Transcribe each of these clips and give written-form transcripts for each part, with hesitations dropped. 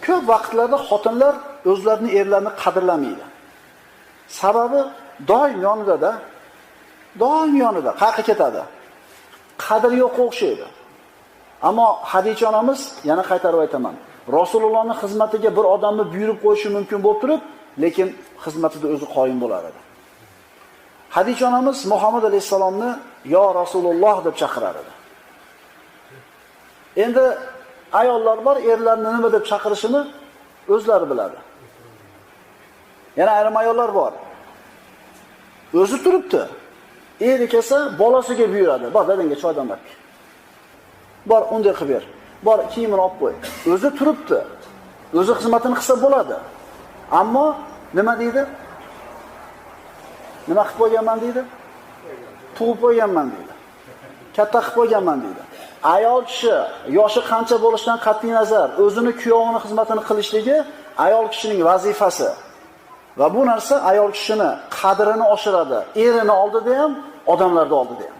Ko'p vaqtlarda xotinlar o'zlarini erlarini qadrlamaydi. Sababi doim yonida-da, doim yonida, qayerga ketadi? Qadri yo'q o'xshaydi. Ammo Xadicha onamiz, yana qaytarib aytaman, Rasulullohning xizmatiga bir odamni buyurib qo'yishi mumkin bo'lib turib, lekin xizmatida o'zi qoyim bo'lar edi. Xadicha onamiz Muhammad alayhisalomni yo Rasululloh deb chaqirar edi. Endi ayollar bor, erlarni nima deb chaqirishini o'zlari biladi. Yana ayrim ayollar bor. O'zi turibdi. Eri kelsa bolasiga buyuradi. Bor, dadangga choy damlab ber. Bor, unday qilib ber. Bor, kiyimini olib qo'y. O'zi turibdi. O'zi xizmatini qilsa bo'ladi. Ammo nima deydi? Nima qilib qo'yganman deydi? Tug'ib qo'yganman deydi. Katta qilib qo'yganman deydi. Ayol kishi yoshi qancha bo'lishidan qat'iy nazar, o'zini kuyovini xizmatini qilishligi ayol kishining vazifasi. Va bu narsa ayol kishini qadrini oshiradi. Erini oldida ham, odamlarning oldida ham.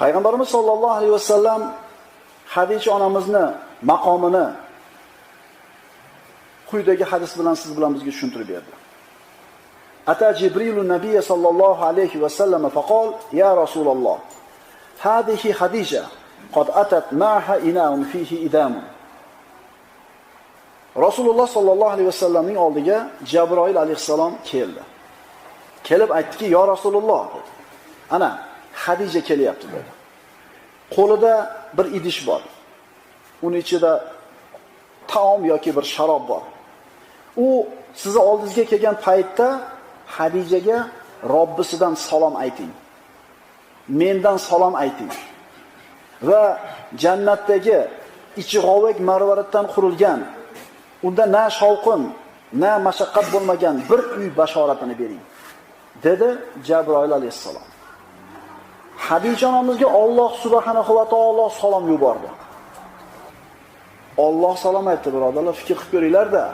Payg'ambarimiz sollallohu alayhi vasallam Xadicha onamizni maqomini quyidagi hadis bilan siz bilan bizga tushuntirib berdi. Ata Jibrilu nabiyya sallallohu alayhi vasallam faqol ya Rasululloh hadihi Xadija qad atat ma'ha ina'un fihi idamun. Rasululloh sallallohu alayhi vasallamning oldiga Jabroil alayhissalom keldi. Kelib aytdiki, "Ya Rasululloh" dedi. Ana Xadija kelyapti dedi. Qo'lida bir idish bor. Uning ichida taom yoki bir sharob bor. U sizni oldingizga kelgan paytda Xadijaga Robbisidan salom ayting. Mendan salom ayting. Va jannatdagi ichi g'ovak marvariddan qurilgan, unda na shovqin, na mashaqqat bo'lmagan bir uy bashoratini bering, dedi Jabroil alayhissalom. Xadija onamizga Alloh subhanahu va taolo salom yubordi. Alloh salom aytdi, birodarlar, fikr qilib ko'ringlar-da.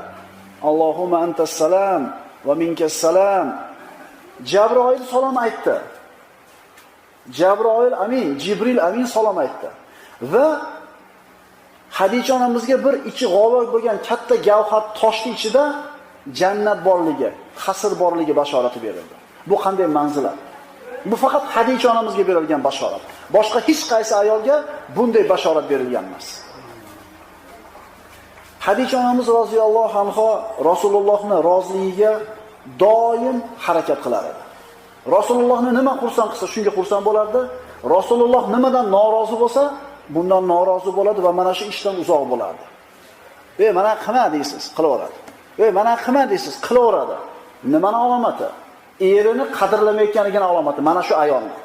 Allohumma antas salam va minkas salam. Jabroil salom aytdi. Jabroil amin, Jibril amin salom aytdi. Va Xadija onamizga bir ichi g'ovak bo'lgan katta gavhar toshning ichida jannat borligi, qasr borligi bashorati berildi. Bu qanday manzilat? Bu faqat Xadija onamizga berilgan bashorat. Boshqa hech qaysi ayolga bunday bashorat berilgan emas. Xadija onamiz roziyallohu anha Rasulullohning roziligiga doim harakat qilar edi. Rasulullohni nima xursand qilsa shunga xursand bo'lardi. Rasululloh nimadan norozi bo'lsa, bundan norozi bo'ladi va mana shu ishdan uzoq bo'lardi. "Ey, mana qilma" deysiz, qilaveradi. "Ey, mana qilma" deysiz, qilaveradi. Nimani alomati? Erini qadrlamayotganligini alomati mana shu ayolni.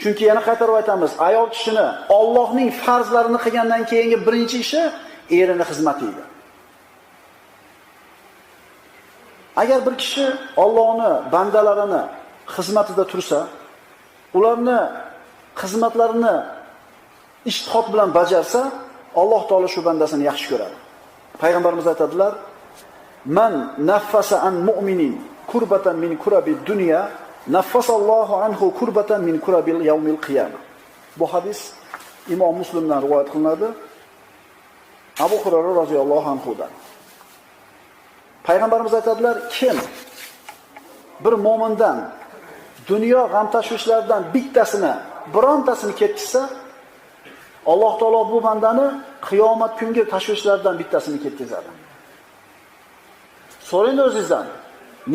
Chunki yana qaytarib aytamiz, ayol kishini Allohning farzlarini qilgandan keyingi birinchi ishi erini xizmati edi. Agar bir kishi Allohni bandalarini xizmatida tursa, ularni xizmatlarini ijtihod bilan bajarsa, Alloh taolo shu bandasini yaxshi ko'radi. Payg'ambarimiz aytadilar: "Man naffasa an mu'minin kurbatan min kurabi dunya, naffasallohu anhu kurbatan min kurabil yawmil qiyamah." Bu hadis Imom Muslimdan rivoyat qilinadi. Abu Hurayra roziyallohu anhudan. Payg'ambarimiz aytadilar, kim bir mo'mindan dunyo g'am tashvishlaridan bittasini, birontasini ketkizsa, Alloh taolo bu bandani qiyomat kungi tashvishlardan bittasini ketkazadi. So'rang o'zingizdan,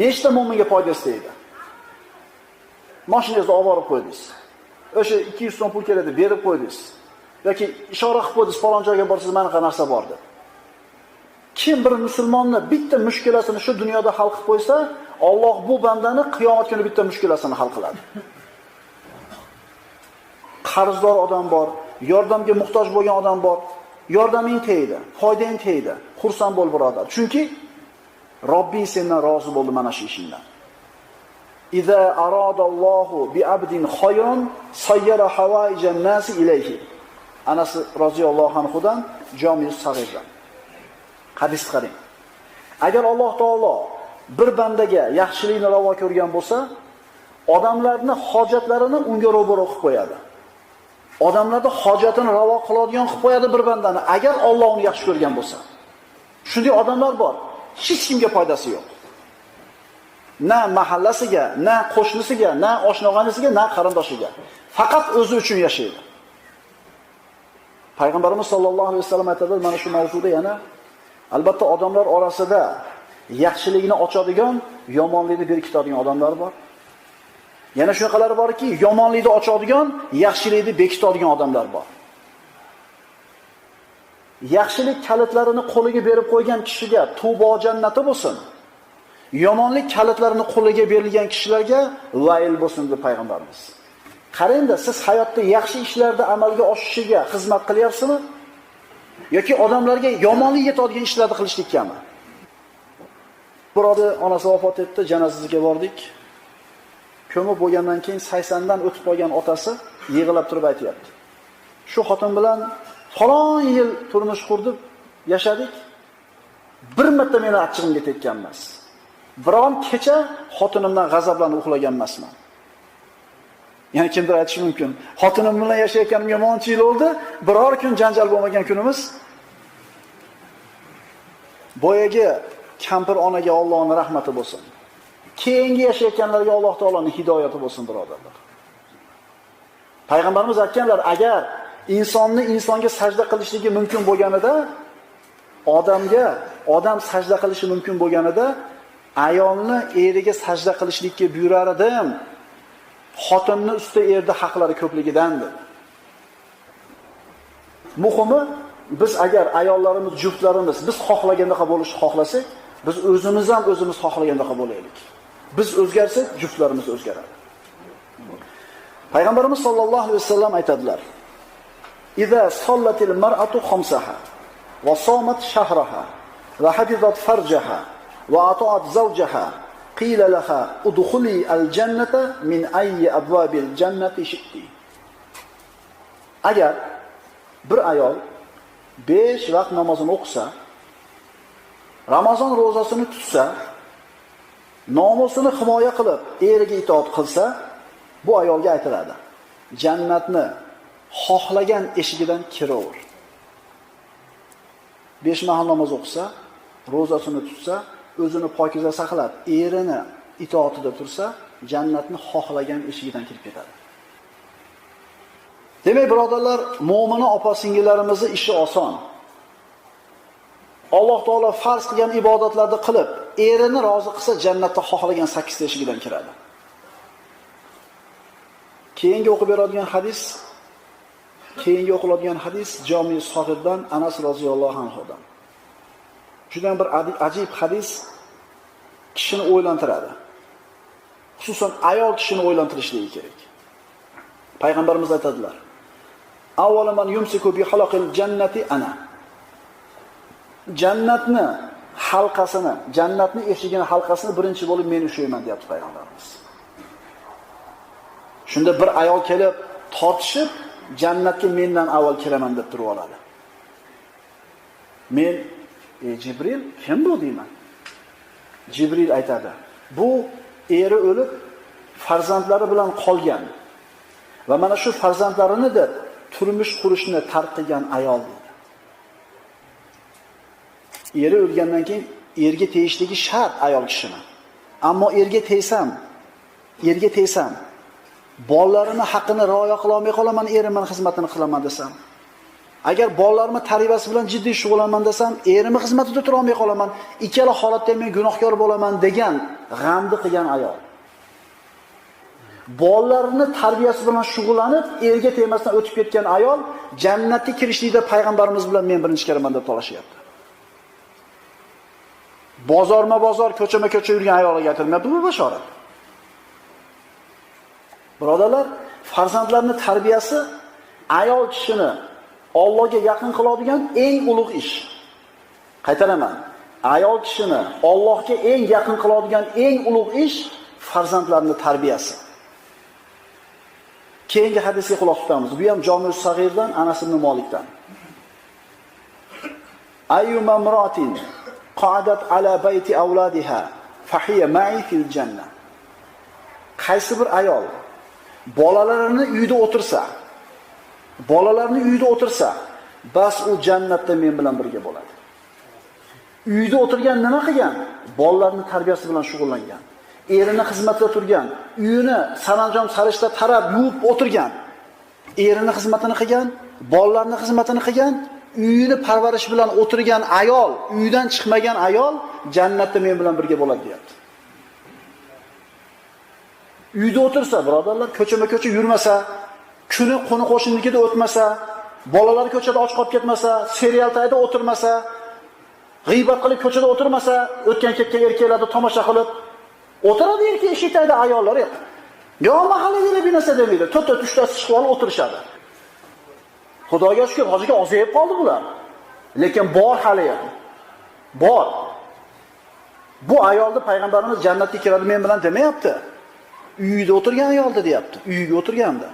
nechta mo'minga foydasi tegdi? Mashinangizni olib borib qo'ydingiz. O'sha 200 so'm pul keladi, berib qo'ydingiz. Yoki ishora qilib qo'ydingiz, falon joyga borsangiz mana narsa bor deb. Kim bir musulmonni bitta mushkulasini shu dunyoda hal qilib qo'ysa, Alloh bu bandani qiyomat kuni bitta mushkulasini hal qiladi. Qarzdor odam bor, yordamga muhtoj bo'lgan odam bor. Yordaming tegdi, foydang tegdi. Xursand bo'l birodar. Chunki Robbing sendan rozi bo'ldi mana shu ishingdan. Iza aradallohu bi abdin khayran sayyara hawaijan nasi ilayhi. Anas roziyallohu anhudan Jami' Sag'irdan. Hadis qarang. Agar Alloh taolo bir bandaga yaxshilikni ravo ko'rgan bo'lsa, odamlarning hojatlarini unga ro'baro qilib qo'yadi. Odamlarda hojatini ravo qiladigan qilib qo'yadi bir bandani, agar Alloh uni yaxshi ko'rgan bo'lsa. Shunday odamlar bor, hech kimga foydasi yo'q. Na mahallasiga, na qo'shnisiga, na oshna-og'aynisiga, na qarindoshiga. Faqat o'zi uchun yashaydi. Payg'ambarimiz sollallohu alayhi vasallam aytadilar mana shu mavzuda yana, albatta odamlar orasida yaxshilikni ochadigan, yomonlikni berkitadigan odamlar bor. Yana shunaqalari borki, yomonlikni ochadigan, yaxshilikni bekitadigan odamlar bor. Yaxshilik kalitlarini qo'liga berib qo'ygan kishiga tubo jannati bo'lsin. Yomonlik kalitlarini qo'liga berilgan kishilarga vayl bo'lsin deb payg'ambarimiz. Qarangda, siz hayotda yaxshi ishlarda amalga oshishiga xizmat qilyapsizmi yoki odamlarga yomonlik yetadigan ishlarni qilishlikkami? Birodar onasi vafot etdi, janozasiga bordik. Ko'mib bo'lgandan keyin 80 dan o'tib qolgan otasi yig'ilab turib aytayapti. Shu xotin bilan falon yil turmush qurdik, yashadik. Bir marta meni achchig'imga tekkan emas. Biron kecha xotinimdan g'azablanib uxlagan emasman. Ya'ni kimdir aytishi mumkin, xotinim bilan yashayotganimga muncha yil bo'ldi, biror kun janjal bo'lmagan kunimiz. Boyagi kampir onaga Allohning rahmati bo'lsin. Keyingi yashayotganlarga Alloh taoloning hidoyati bo'lsin, birodarlar. Payg'ambarimiz aytganlar, agar insonni insonga sajda qilishligi mumkin bo'lganida, odamga odam sajda qilishi mumkin bo'lganida, ayolni eriga sajda qilishlikka buyurar edim. Xotinni ustida erda haqlari ko'pligidan dedi. Muhimi, biz agar ayollarimiz, juftlarimiz biz xohlagandaqa bo'lishni xohlasak, biz o'zimiz ham o'zimiz xohlagandaqa bo'laylik. Biz o'zgarsak, juftlarimiz o'zgaradi. Payg'ambarimiz sollallohu alayhi vasallam aytadilar: "Iza sallatil mar'atu khamsaha va somat shahraha va hafizat farjaha va ata'at zawjaha qila laha udkhuli al-jannata min ayyi abwabil jannati shi'ti." Agar bir ayol 5 vaqt namozini o'qisa, Ramazon ro'zasini tutsa, nomusini himoya qilib, eriga itoat qilsa, bu ayolga aytiladi: jannatni xohlagan eshigidan kiraver. 5 mahal namoz o'qisa, ro'zasini tutsa, o'zini pokiza saqlab, erini itoatida tursa, jannatni xohlagan eshigidan kirib ketadi. Demak, birodarlar, mo'mina opa-singillarimizni ishi oson. Alloh taolo farz qilgan ibodatlarni qilib, erini rozi qilsa, jannatda xohlagan 8 ta eshigidan kiradi. Keyingi o'qib beradigan hadis, keyingi o'qiladigan hadis Jami Sohibdan Anas roziyallohu anhudan. Juda bir ajib hadis, kishini o'ylantiradi. Xususan ayol kishini o'ylantirishligi kerak. Payg'ambarimiz aytadilar: "Avvalu man yumsiku bi halaqil jannati ana." Jannatni halqasini, jannatni eshigini halqasini birinchi bo'lib men ushlayman, deyapti payg'ambarimiz. Shunda bir ayol kelib tortishib, jannatga mendan avval kiraman deb turib oladi. Men Jibril, kim bu deyman. Jibril aytadi: bu eri o'lib farzandlari bilan qolgan va mana shu farzandlarini deb turmush qurishni tark qilgan ayol deydi. Eri o'lgandan keyin erga tegishligi shart ayol kishini. Ammo erga tegsam, bolalarimni haqqini rioya qila olmay qolaman, erimning xizmatini qilaman desam, agar bolalarimni tarbiyasi bilan jiddiy shug'ullanman desam, erimning xizmatida tura olmay qolaman, ikkala holatda men gunohkor bo'laman degan g'amni qilgan ayol. Bolalarini tarbiyasi bilan shug'ullanib, erga tegmasdan o'tib ketgan ayol jannatga kirishlikda payg'ambarimiz bilan men birinchi kiraman deb talashyapti. Bozorma-bozor, ko'chama-ko'cha yurgan ayolga aytilmayapti bu bashorat. Birodarlar, farzandlarning tarbiyasi ayol kishini Allohga yaqin qiladigan eng ulug' ish. Qaytaraman. Ayol kishini Allohga eng yaqin qiladigan eng ulug' ish farzandlarning tarbiyasi. Keyingi hadisga quloq tutamiz. Bu ham Jami Sag'irdan, Anas ibn Malikdan. Ayyuma imra'atin qa'adat ala bayti awladiha fahiya ma'i fil janna. Qaysi bir ayol bolalarini uyda o'tirsa, bolalarni uyida o'tirsa, bas u jannatda men bilan birga bo'ladi. Uyda o'tirgan nima qilgan? Bolalarning tarbiyasi bilan shug'ullangan. Erini xizmatida turgan, uyini saranjom sarishta tarab yuvib o'tirgan. Erini xizmatini qilgan, bolalarning xizmatini qilgan, uyini parvarish bilan o'tirgan ayol, uydan chiqmagan ayol jannatda men bilan birga bo'ladi deyapti. Uyda o'tirsa, birodarlar, ko'chama-ko'cha yurmasa, kuni qo'ni qo'shninikida o'tmasa, bolalar ko'chada och qolib ketmasa, serial tayda o'tirmasa, g'iybat qilib ko'chada o'tirmasa, o'tgan ketgan erkaklarni tomosha qilib o'tiradi erkak eshik tagida ayollar yo'q. Yo mahallada bir narsa demaydi. To'rtta uchtasi chiqib olib o'tirishadi. Xudoga shukr, hozirga ozayib qoldi bular. Lekin bor hali ham. Bor. Bu ayolni payg'ambarimiz jannatga kiradi men bilan demayapti. Uyida o'tirgan ayoldi deyapti. Uyiga o'tirganda.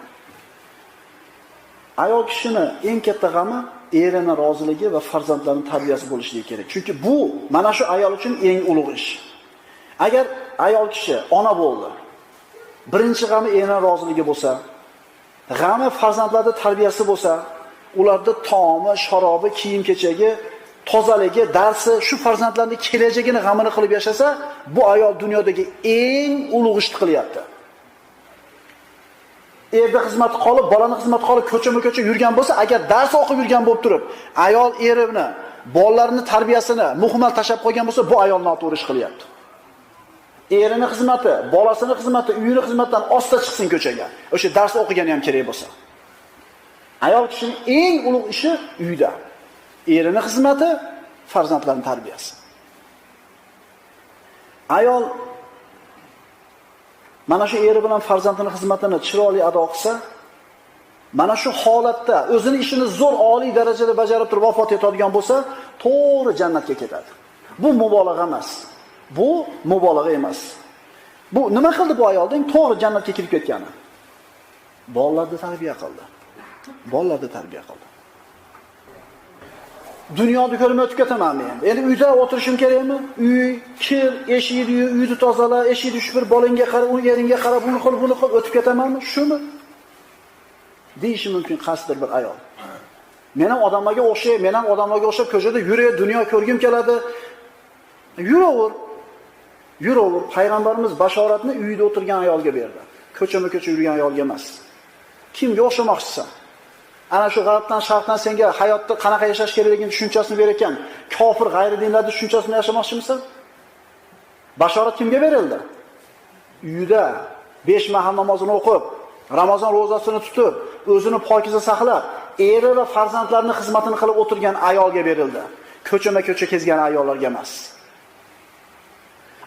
Ayol kishini eng katta g'ami erini roziligi va farzandlarining tarbiyasi bo'lishligi kerak. Chunki bu mana shu ayol uchun eng ulug' ish. Agar ayol kishi ona bo'ldi, birinchi g'ami erini roziligi bo'lsa, g'ami farzandlarning tarbiyasi bo'lsa, ularda taomi, sharobi, kiyim-kechagi, tozaligi, darsi, shu farzandlarning kelajagini g'amini qilib yashasa, bu ayol dunyodagi eng ulug' ishni qilyapti. Erda xizmati qolib, bolani xizmati qolib, ko'chama-ko'cha yurgan bo'lsa, agar dars o'qib yurgan bo'lib turib, ayol erini, bolalarini tarbiyasini muhmal tashab qo'ygan bo'lsa, bu ayol noto'g'ri ish qilyapti. Erini xizmati, bolasini xizmati, uyini xizmatidan osta chiqsin ko'chaga. O'sha dars o'qigani ham kerak bo'lsa. Ayol kishining eng ulug' ishi uyda. Erini xizmati, farzandlarining tarbiyasi. Ayol mana shu eri bilan farzandining xizmatini chiroyli ado qilsa, mana shu holatda o'zini ishini zo'r oliy darajada bajarib turib vafot etadigan bo'lsa, to'g'ri jannatga ketadi. Bu mubolag'a emas. Bu mubolag'a emas. Bu nima qildi bu ayolning to'g'ri jannatga kirib ketgani? Bolalarni tarbiya qildi. Bolalarni tarbiya qildi. Dunyoni ko'rmay o'tib ketamanmi endi? Endi uyda o'tirishim kerakmi? Uy, kir, eshikni yuv, uyni tozala, eshikni supur, bolangga qara, uni eringga qara, buni qil, buni qil, o'tib ketamanmi? Shumi? Deyishi mumkin qaysidir bir ayol. Men ham odamlarga o'xshay, men ham odamlarga o'xshab ko'chada yuray, dunyo ko'rgim keladi. Yuraver. Yuraver. Payg'ambarimiz bashoratni uyda o'tirgan ayolga berdi. Ko'chama-ko'cha yurgan ayolga emas. Kimga o'xshamoqchisan? Ana shu g'arbdan, sharqdan senga hayotda qanaqa yashash kerakligini tushunchasini berayotgan kofir g'ayri dinlarning tushunchasini yashamoqchimisan? Bashorat kimga berildi? Uyida 5 mahal namozini o'qib, Ramazon ro'zasini tutib, o'zini pokiza saqlab, eri va farzandlarining xizmatini qilib o'tirgan ayolga berildi. Ko'chama-ko'cha kezgan ayollarga emas.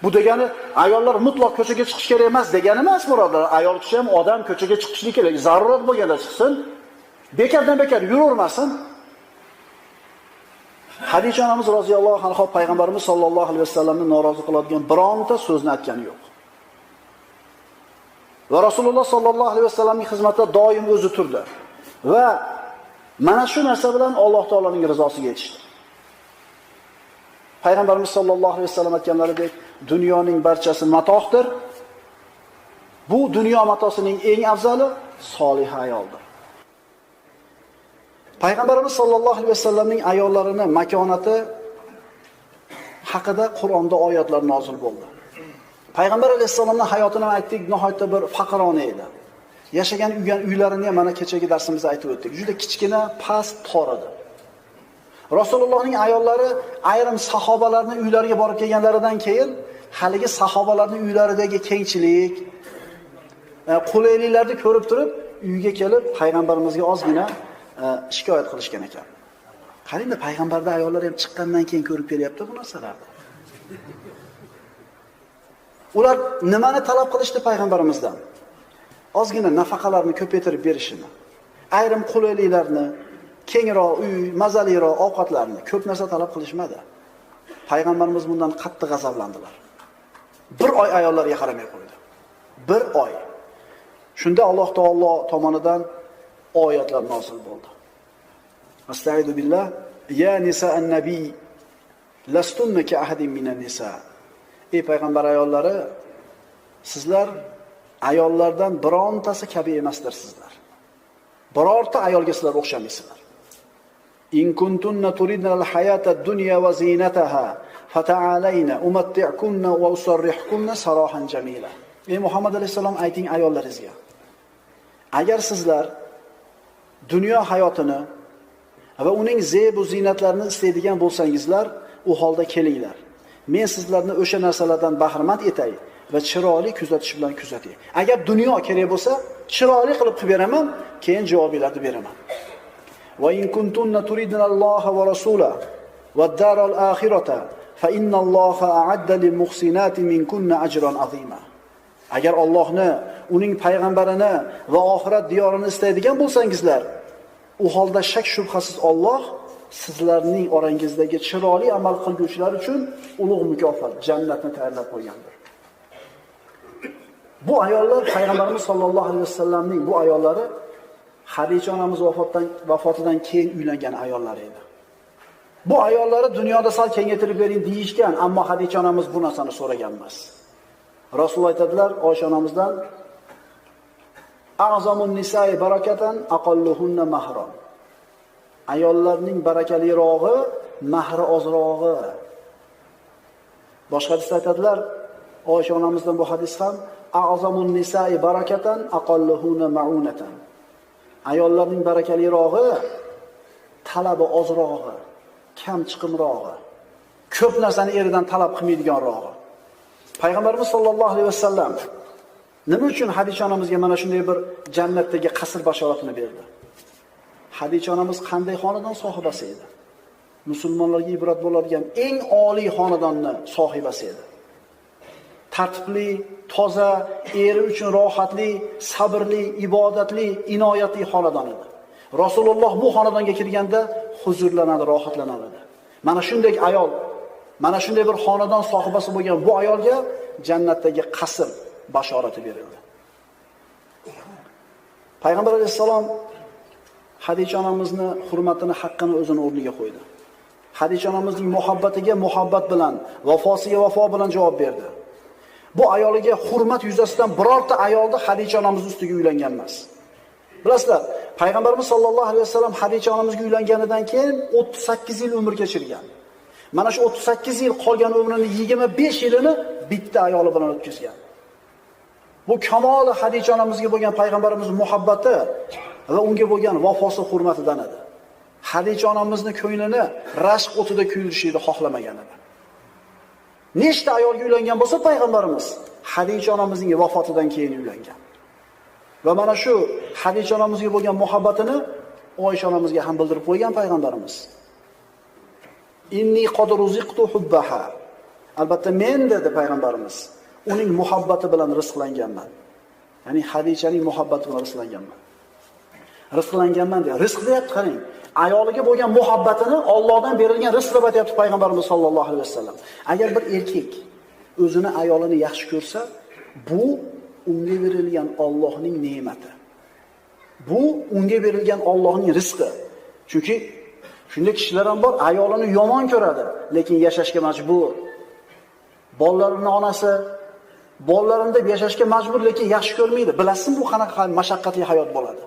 Bu degani ayollar mutlaq ko'chaga chiqish kerak emas degani emas, birodarlar. Ayol kishi ham odam ko'chaga chiqishligi kerak. Zarurat bo'lganda chiqsin. Bekardan bekar yuravermasin. Xadija onamiz roziyallohu anha payg'ambarimiz sollallohu alayhi vasallamni norozi qiladigan bironta so'zni aytgani yo'q. Va Rasululloh sollallohu alayhi vasallamning xizmatida doim o'zi turdi. Va mana shu narsa bilan Alloh taoloning rizosiga yetishdi. Payg'ambarimiz sollallohu alayhi vasallam aytganlaridek, dunyoning barchasi matohdir. Bu dunyo matosining eng afzali solih ayoldir. Payg'ambarimiz sollallohu alayhi vasallamning ayollarini makonati haqida Qur'onda oyatlar nozil bo'ldi. Payg'ambar alayhissalomning hayotini aytdik, nihoyatda bir faqirona edi. Yashagan uylarini ham mana kechagi darsimizda aytib o'tdik. Juda kichkina, past, tor edi. Rasulullohning ayollari ayrim sahobalarning uylariga borib kelganlaridan keyin haligi sahobalarning uylaridagi kengchilik, qulayliklarni ko'rib turib, uyga kelib payg'ambarimizga ozgina shikoyat qilishgan ekan. Qarangda, payg'ambarda ayollar ham chiqqandan keyin ko'rib kelyapti bu narsalarni. Ular nimani talab qilishdi payg'ambarimizdan? Ozgina nafaqalarni ko'paytirib berishini, ayrim qulayliklarni, kengroq uy, mazaliroq ovqatlarni, ko'p narsa talab qilishmadi. Payg'ambarimiz bundan qattiq g'azablandilar. Bir oy ayollarga qaramay qo'ydi. Bir oy. Shunda Alloh taolo tomonidan oyatlar nozil bo'ldi. Astaidu billah, ya nisa'an nabiy lastunna ka ahadin minan nisa. Ey payg'ambar ayollari, sizlar ayollardan birontasi kabi emasdirsizlar. Birorta ayolga sizlar o'xshamaysizlar. In kuntunna turidna al-hayata ad-dunya va zinataha fata'alayna umatti'kunna va usarrihkunna sarahan jamila. Ey Muhammad alayhisalom, ayting ayollaringizga. Agar sizlar dunyo hayotini va uning zeb va zinatlarini istaydigan bo'lsangizlar, u holda kelinglar. Men sizlarni o'sha narsalardan bahramand etay va chiroyli kuzatish bilan kuzatay. Agar dunyo kerak bo'lsa, chiroyli qilib qilib beraman, keyin javobinglarni beraman. Va in kuntunna turidna Alloha va rasulahu va ad-daral axirata fa innalloha a'adda lil muhsinati minkunna ajran azima. Agar Allohni, uning payg'ambarini va oxirat diyorini istaydigan bo'lsangizlar, u holda shak shubhasiz Alloh sizlarning orangizdagi chiroyli amal qilguvchilar uchun ulug' mukofot, jannatni tayyorlab qo'ygandir. Bu ayollar payg'ambarimiz sollallohu alayhi vasallamning bu ayollari Xadija onamiz vafotidan keyin uylangan ayollar edi. Bu ayollari dunyoda sal kengaytirib bering deyishgan, ammo Xadija onamiz bu narsani so'ragan emas. Rasululloh aytadilar Oysha onamizdan: "A'zamun nisa'i barakatan aqalluhunna mahran." Ayollarning barakalirog'i mahri ozrog'i. Boshqa hadisda aytadilar Oysha onamizdan bu hadis ham: "A'zamun nisa'i barakatan aqalluhunna ma'unatan." Ayollarning barakalirog'i talabi ozrog'i, kam chiqimrog'i, ko'p narsani eridan talab qilmaydiganrog'i. Payg'ambarimiz sollallohu alayhi vasallam nima uchun Xadija onamizga mana shunday bir jannatdagi qasr bashoratini berdi? Xadija onamiz qanday xonadon sohibasi edi? Musulmonlarga ibrat bo'ladigan eng oliy xonadonni sohibasi edi. Tartibli, toza, eri uchun rohatli, sabrli, ibodatli, inoyatli xonadon edi. Rasululloh bu xonadonga kirganda huzurlanadi, rohatlanadi. Mana shunday ayol, mana shunday bir xonadon sohibasi bo'lgan bu ayolga jannatdagi qasr bashorati berildi. Payg'ambar alayhissalom Xadija onamizni hurmatini, haqqini o'zini o'rniga qo'ydi. Xadija onamizning muhabbatiga muhabbat bilan, vafosiga vafo bilan javob berdi. Bu ayoliga hurmat yuzasidan birorta ayolni Xadija onamiz ustiga uylangan emas. Bilasizlar, Payg'ambarimiz sollallohu alayhi vasallam Xadija onamizga uylanganidan keyin 38 yil umr kechirgan. Mana shu 38 yil qolgan umrini 25 yilini bitta ayoli bilan o'tkazgan. Bu kamoli Xadija onamizga bo'lgan payg'ambarimiz muhabbati va unga bo'lgan vafosi hurmatidan edi. Xadija onamizni ko'nglini rashq o'tida kuydirishni xohlamagan edi. Nechta ayolga uylangan bo'lsa payg'ambarimiz Xadija onamizning vafotidan keyin uylangan. Va mana shu Xadija onamizga bo'lgan muhabbatini Oysha onamizga ham bildirib qo'ygan payg'ambarimiz. Inni qad ruziqtu hubbaha. Albatta men, dedi payg'ambarimiz, uning muhabbati bilan rizqlanganman. Ya'ni Xadijaning muhabbati bilan rizqlanganman. Rizqlanganman deyapti. Rizq deyapti, qarang. Ayoliga bo'lgan muhabbatini Allohdan berilgan rizq deb aytayapti payg'ambarimiz sollallohu alayhi vasallam. Agar bir erkak o'zini ayolini yaxshi ko'rsa, bu unga berilgan Allohning ne'mati. Bu unga berilgan Allohning rizqi. Chunki shunday kishilar ham bor, ayolini yomon ko'radi, lekin yashashga majbur. Bolalarini onasi, bolalarini deb yashashga majbur, lekin yaxshi ko'rmaydi. Bilasizmi, bu qanaqa mashaqqatli hayot bo'ladi.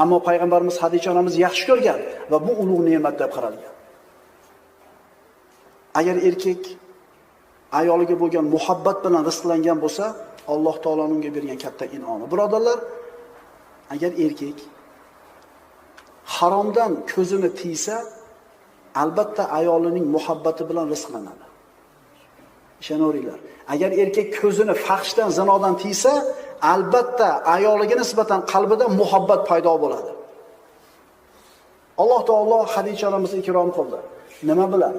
Ammo payg'ambarimiz Xadija onamiz yaxshi ko'rgan va bu ulug' ne'mat deb qaralgan. Agar erkak ayoliga bo'lgan muhabbat bilan rizqlangan bo'lsa, Alloh taoloning unga bergan katta in'omi. Birodarlar, agar erkak haromdan ko'zini tiysa, albatta ayolining muhabbati bilan rizqlanadi. Ishonaveringlar. Agar erkak ko'zini fahshdan, zinodan tiysa, albatta ayoliga nisbatan qalbida muhabbat paydo bo'ladi. Alloh taolo Xadija onamizni ikrom qildi. Nima bilan?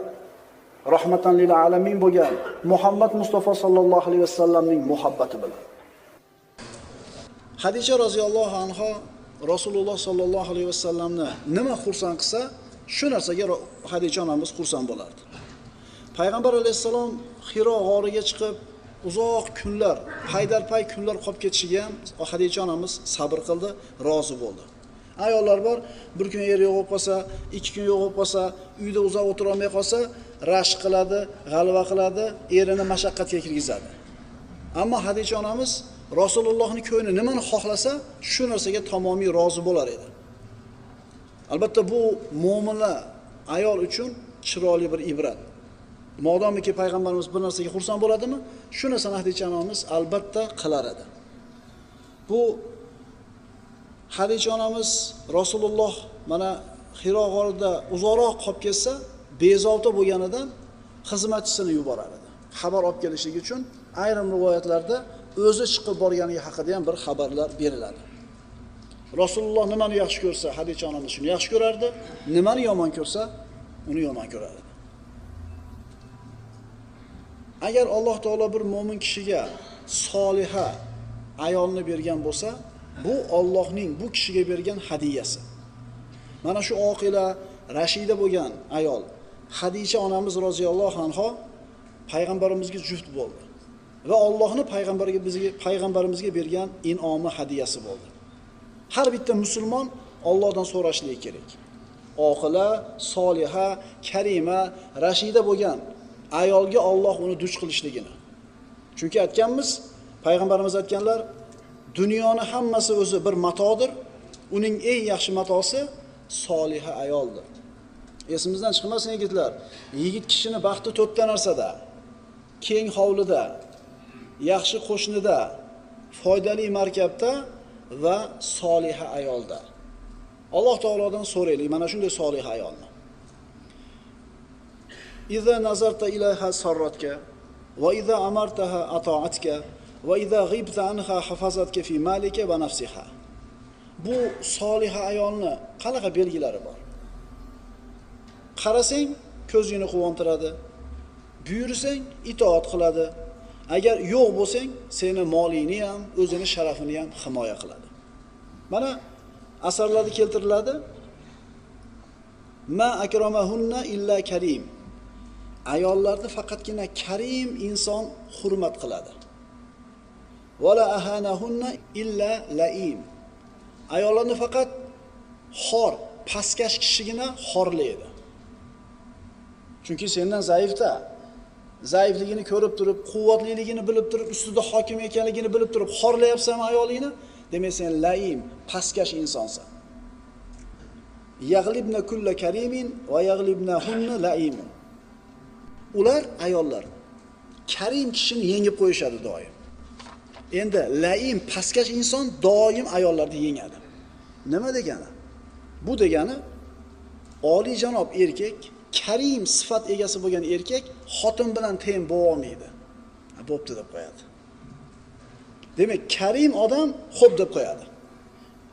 Rahmatan lil alamin bo'lgan Muhammad Mustafa sallallohu alayhi vasallamning muhabbati bilan. Xadija roziyallohu anha Rasululloh sallallohu alayhi vasallamni nima xursand qilsa, shu narsaga Xadija onamiz xursand bo'lardi. Payg'ambar alayhissalom Hiro g'origa chiqib uzoq kunlar, paydarpay kunlar qolib ketishiga ham Xadija onamiz sabr qildi, rozi bo'ldi. Ayollar bor, bir kun eri yo'q bo'lib qolsa, ikki kun yo'q bo'lib qolsa, uyda uzoq o'tira olmay qolsa, rashk qiladi, g'alva qiladi, erini mashaqqatga kirgizadi. Ammo Xadija onamiz Rasulullohning ko'ngli nimani xohlasa, shu narsaga tamomiy rozi bo'lar edi. Albatta bu mo'mina ayol uchun chiroyli bir ibrat. Modomiki payg'ambarimiz bir narsaga xursand bo'ladimi, shu narsani Hadicha onamiz albatta qilar edi. Bu Hadicha onamiz Rasululloh mana Hiro g'orida uzoqroq qolib ketsa, bezovta bo'lganidan xizmatchisini yuborar edi. Xabar olib kelishligi uchun ayrim rivoyatlarda o'zi chiqib borganligi haqida ham bir xabarlar beriladi. Rasululloh nimani yaxshi ko'rsa, Hadicha onamiz shuni yaxshi ko'rardi, nimani yomon ko'rsa, uni yomon ko'rardi. Agar Alloh taolo bir mo'min kishiga soliha ayolni bergan bo'lsa, bu Allohning bu kishiga bergan hadiyasi. Mana shu oqila, rashida bo'lgan ayol Hadicha onamiz roziyallohu anha payg'ambarimizga juft bo'ldi va Allohning payg'ambarimizga bergan in'omi hadiyasi bo'ldi. Har bitta musulmon Allohdan so'rashligi kerak. Oqila, soliha, karima, rashida bo'lgan ayolga Alloh uni duch qilishligini. Chunki aytganmiz, payg'ambarimiz aytganlar, dunyoni hammasi o'zi bir matodir, uning eng yaxshi matosi soliha ayoldir. Esimizdan chiqmasin yigitlar, yigit kishini baxti to'rtta narsada: keng hovlida, yaxshi qo'shnida, foydali markabda va soliha ayolda. Alloh taolodan so'raylik mana shunday soliha ayolni. Iza nazarta ilayha sarratka va iza amartaha ata'atka va iza ghibta anha hafazatka fi malika va nafsiha. Bu soliha ayolni qanaqa belgilari bor? Qarasang ko'zingni quvontiradi, buyursang itoat qiladi. Agar yo'q bo'lsang, seni molingni ham, o'zini sharafini ham himoya qiladi. Mana asarlarda keltiriladi. Ma akramahunna illa karim. Ayollarni faqatgina karim inson hurmat qiladi. Va la ahanahunna illa laim. Ayollarni faqat xor, pastkash kishigina xorlaydi. Chunki sendan zaifda, zaifligini ko'rib turib, quvvatliligini bilib turib, ustida hokim ekanligini bilib turib xorlayapsan ayolingni, demak sen laim, pastkash insonsan. Yag'libna kulla karimin va yag'libnahunna laimun. Ular ayollar karim kishini yengib qo'yishadi doim. Endi laim, pastkash inson doim ayollarni yengadi. Nima degani? Bu degani oliyjanob erkak, karim sifat egasi bo'lgan erkak xotin bilan teng bo'lolmaydi. Bo'pti deb qo'yadi. Demak, karim odam xo'p deb qo'yadi.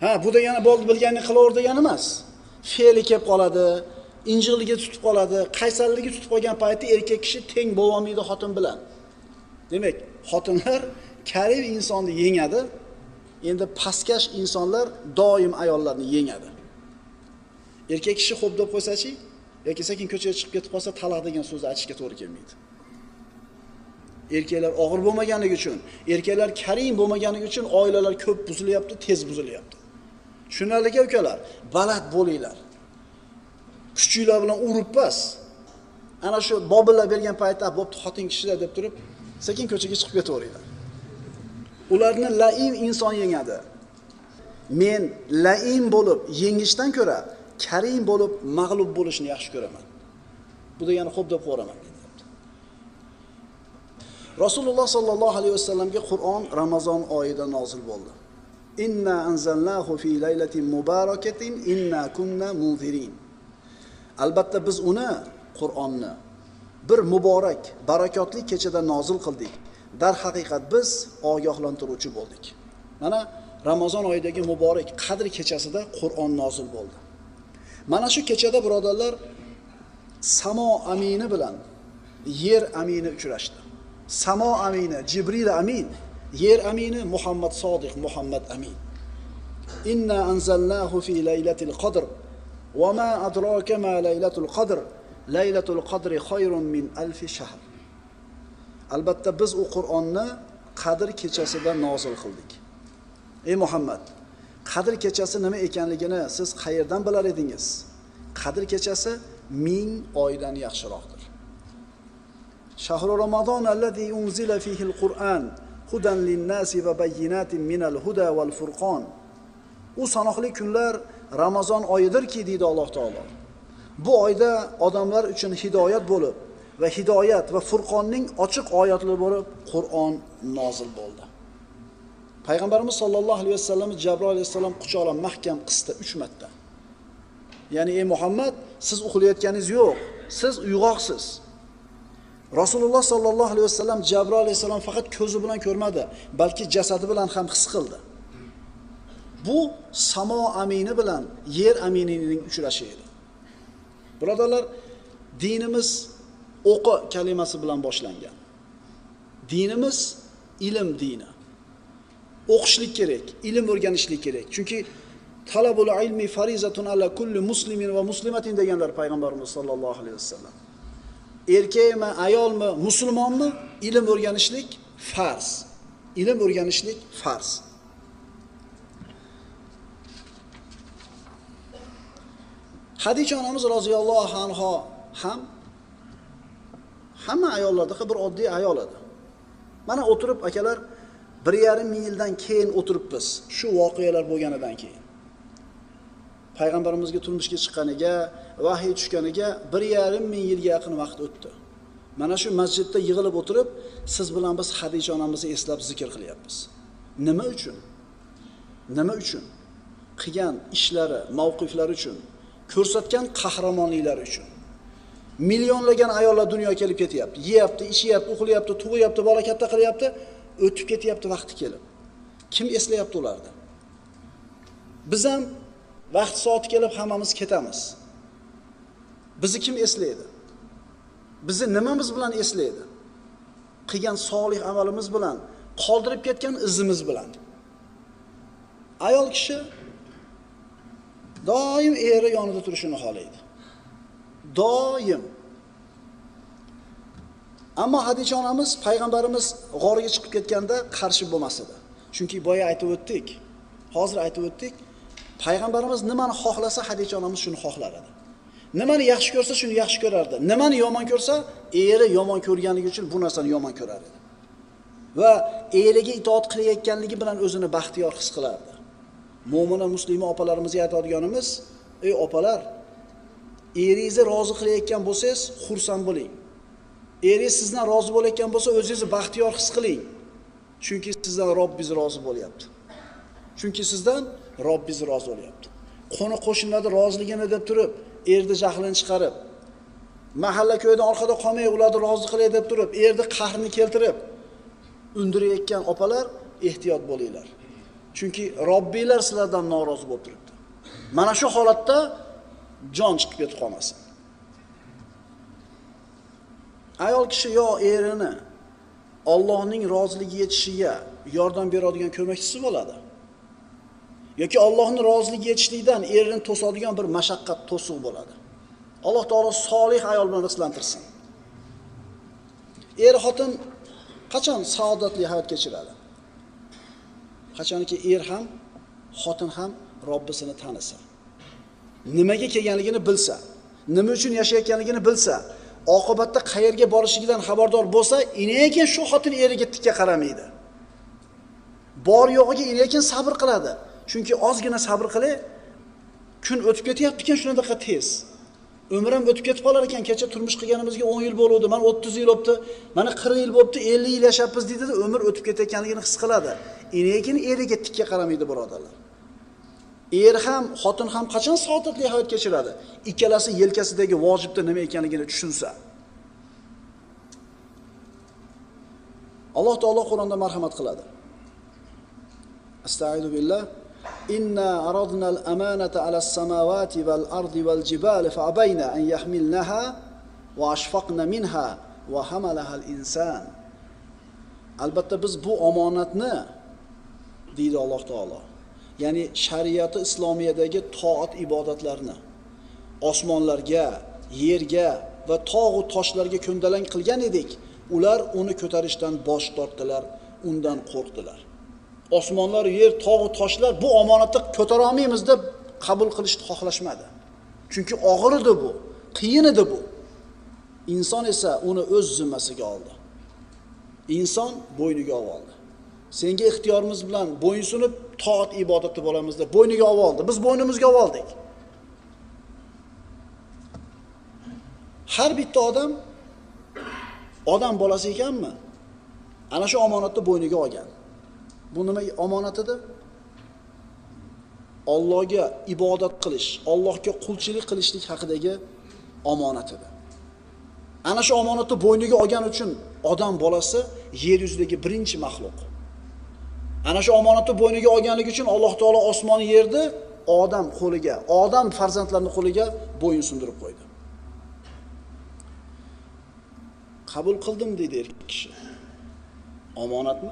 Ha, bu degani bo'ldi bilganini qilaver degani emas. Fe'li kelib qoladi, injiqligi tutib qoladi, qaysarligi tutib qolgan paytda erkak kishi teng bo'lolmaydi xotin bilan. Demak, xotinlar karim insonni yengadi. Endi pastkash insonlar doim ayollarni yengadi. Erkak kishi xo'p deb qo'ysa-chi, yoki sekin ko'chaga chiqib ketib qolsa, taloq degan so'zni aytishga to'g'ri kelmaydi. Erkaklar og'ir bo'lmaganligi uchun, erkaklar karim bo'lmaganligi uchun oilalar ko'p buzilyapti, tez buzilyapti. Tushunarliki ukalar, baland bo'linglar. Kuchinglar bilan urib bas. Ana shu bobillar bergan paytda bo'pti xotin kishilar deb turib, sekin ko'chaga chiqib ketaveringlar. Ularni laim inson yengadi. Men laim bo'lib yengishdan ko'ra karim bo'lib mag'lub bo'lishni yaxshi ko'raman. Bu degani xo'p deb qo'raman deyapti. Rasululloh sallallohu alayhi vasallamga Qur'on Ramazon oyida nozil bo'ldi. Inna anzalnahu fi laylatin mubarakatin inna kunna munzirin. Albatta biz uni, Qur'onni bir muborak, barakotli kechada nozil qildik. Darhaqiqat biz ogohlantiruvchi bo'ldik. Mana Ramazon oyidagi muborak Qadr kechasida Qur'on nozil bo'ldi. Mana shu kechada birodarlar samo amini bilan yer amini uchrashdi. Samo amini Jibril amin, yer amini Muhammad Sodiq Muhammad amin. Inna anzalnahu fi laylatil qadr va ma adraka ma laylatul qadr laylatul qadri khayrun min alfi shahr. Albatta biz u Qur'onni Qadr kechasida nozil qildik. Ey Muhammad, Qadr kechasi nima ekanligini siz qayerdan bilar edingiz? Qadr kechasi 1000 oydan yaxshiroqdir. Shahru Ramazon allazi unzila fihi al-Qur'an hudan lin-nasi va bayyinatin minal huda wal furqon. U sanoqli kunlar Ramazon oyidirki, deydi Alloh taolo. Bu oyda odamlar uchun hidoyat bo'lib va hidoyat va Furqonning ochiq oyatlari bo'lib Qur'on nozil bo'ldi. Payg'ambarimiz sollallohu alayhi vasallam Jabroil alayhissalom quchoqlab mahkam qisdi 3 marta. Ya'ni ey Muhammad, siz uxlayotganingiz yo'q, siz uyg'oqsiz. Rasululloh sollallohu alayhi vasallam Jabroil alayhissalom faqat ko'zi bilan ko'rmadi, balki jasadi bilan ham his qildi. Bu samo amini bilan yer aminining uchrashuvi edi. Birodarlar, dinimiz o'qi kalimasi bilan boshlangan. Dinimiz ilm dini. O'qishlik kerak, ilm o'rganishlik kerak. Chunki talabul ilmi farizatun ala kulli muslimin va muslimatin deganlar payg'ambarimiz sollallohu alayhi vasallam. Erkakmi, ayolmi, musulmonmi, ilm o'rganishlik farz. Ilm o'rganishlik farz. Xadija onamiz roziyallohu anha ham hamma ayollardaqa bir oddiy ayol edi. Mana o'tirib akalar 1,5 ming yildan keyin o'tiribmiz, shu voqealar bo'lganidan keyin. Payg'ambarimizga turmushga chiqqaniga, vahiy tushganiga 1,5 ming yilga yaqin vaqt o'tdi. Mana shu masjidda yig'ilib o'tirib, siz bilan biz Xadija onamizni eslab zikr qilyapmiz. Nima uchun? Nima uchun? Qilgan ishlari, mavqiflari uchun, ko'rsatgan qahramonliklari uchun. Millionlagan ayollar dunyoga kelib ketyapti, yeyapti, ichyapti, uxlayapti, tug'yapti, bola katta qilyapti, o'tib ketyapti vaqti kelib. Kim eslayapti ularni? Biz ham vaqt soati kelib hammamiz ketamiz. Bizni kim eslaydi? Bizni nimamiz bilan eslaydi? Qilgan solih amalimiz bilan, qoldirib ketgan izimiz bilan. Ayol kishi doim eri yonida turishini xohlaydi. Doim. Ammo Xadija onamiz payg'ambarimiz g'orga chiqib ketganda qarshi bo'lmas edi. Chunki boya aytib o'tdik, hozir aytib o'tdik, payg'ambarimiz nimani xohlasa Xadija onamiz shuni xohlar edi. Nimani yaxshi ko'rsa shuni yaxshi ko'rardi. Nimani yomon ko'rsa, eri yomon ko'rganligi uchun bu narsani yomon ko'rar edi. Va eriga itoat qilayotganligi bilan o'zini baxtiyor his qilardi. Mo'mina muslima opalarimizga aytadiganimiz, ey opalar, eringizni rozi qilayotgan bo'lsangiz, xursand bo'ling. Eringiz sizdan rozi bo'layotgan bo'lsa, o'zingizni baxtiyor his qiling. Chunki sizdan Robbingiz rozi bo'lyapti. Chunki sizdan Robbingiz rozi bo'lyapti. Qo'ni qo'shnilarning roziligini deb turib, erni jahlini chiqarib, mahalla ko'ydan orqada qolmay, ularni rozi qilay deb turib, erni qahrini keltirib undirayotgan opalar, ehtiyot bo'linglar. Chunki Robbiylar sizlardan norozi bo'lib turibdi. Mana shu holatda jon chiqib ketib qolmasin. Ayol kishi yo erini Allohning roziligiga yetishiga yordam beradigan ko'makchisi bo'ladi, yoki Allohning roziligiga yetishlikdan erini to'sadigan bir mashaqqat to'siq bo'ladi. Alloh taolo solih ayol bilan rizqlantirsin. Er xotin qachon saodatli hayot kechiradi? Qachonki er ham, xotin ham Robbisini tanisa, nimaga kelganligini bilsa, nima uchun yashayotganligini bilsa, oqibatda qayerga borishligidan xabardor bo'lsa, keyin shu xotin eriga tikka qaramaydi. Bor yo'g'iga keyin sabr qiladi. Chunki ozgina sabr qilay, kun o'tib ketyapti ekan shunaqa tez. Umrim o'tib ketib qolar ekan, kecha turmush qilganimizga 10 yil bo'ldi, mana 30 yil o'tdi, mana 40 yil bo'libdi, 50 yil yashabmiz deydi-da, umr o'tib ketayotganligini his qiladi. Lekin eriga tikka qaramaydi birodarlar. Er ham, xotin ham qachon saodatli hayot kechiradi? Ikkalasi yelkasidagi vojibda nima ekanligini tushunsa. Alloh taolo Qur'onda marhamat qiladi. Astaidu billah. Inna aradna al-amanata ala as-samawati wal-ardi wal-jibali fa'abayna an yahmilnaha wa ashfaqna minha wa hamalaha al-insan. Albatta biz bu omonatni, deydi Alloh taolo, ya'ni shariati islomiyadagi toat ibodatlarni osmonlarga, yerga va tog' va toshlarga ko'ndalang qilgan edik. Ular uni ko'tarishdan bosh tortdilar, undan qo'rqdilar. Osmonlar, yer, tog' va toshlar bu omonatni ko'tara olmaymiz deb qabul qilishni xohlashmadi. Chunki og'ir edi bu, qiyin edi bu. Inson esa uni o'z zimmasiga oldi. Inson bo'yniga oldi. Senga ixtiyorimiz bilan bo'ysunib toat ibodatda bo'lamiz deb bo'yniga oldi. Biz bo'ynimizga oldik. Har bitta odam odam bolasi ekanmi? Ana shu omonatni bo'yniga olgan. Bu nima omonat edi? Allohga ibodat qilish, Allohga qulchilik qilishlik haqidagi omonat edi. Ana shu omonatni bo'yniga olgan uchun odam bolasi yer yuzidagi birinchi maxluq. Ana shu omonatni bo'yniga olganligi uchun Alloh taolo osmon yerni odam qo'liga, odam farzandlarining qo'liga bo'yin sundirib qo'ydi. Qabul qildim dedi erkak kishi. Omonatmi?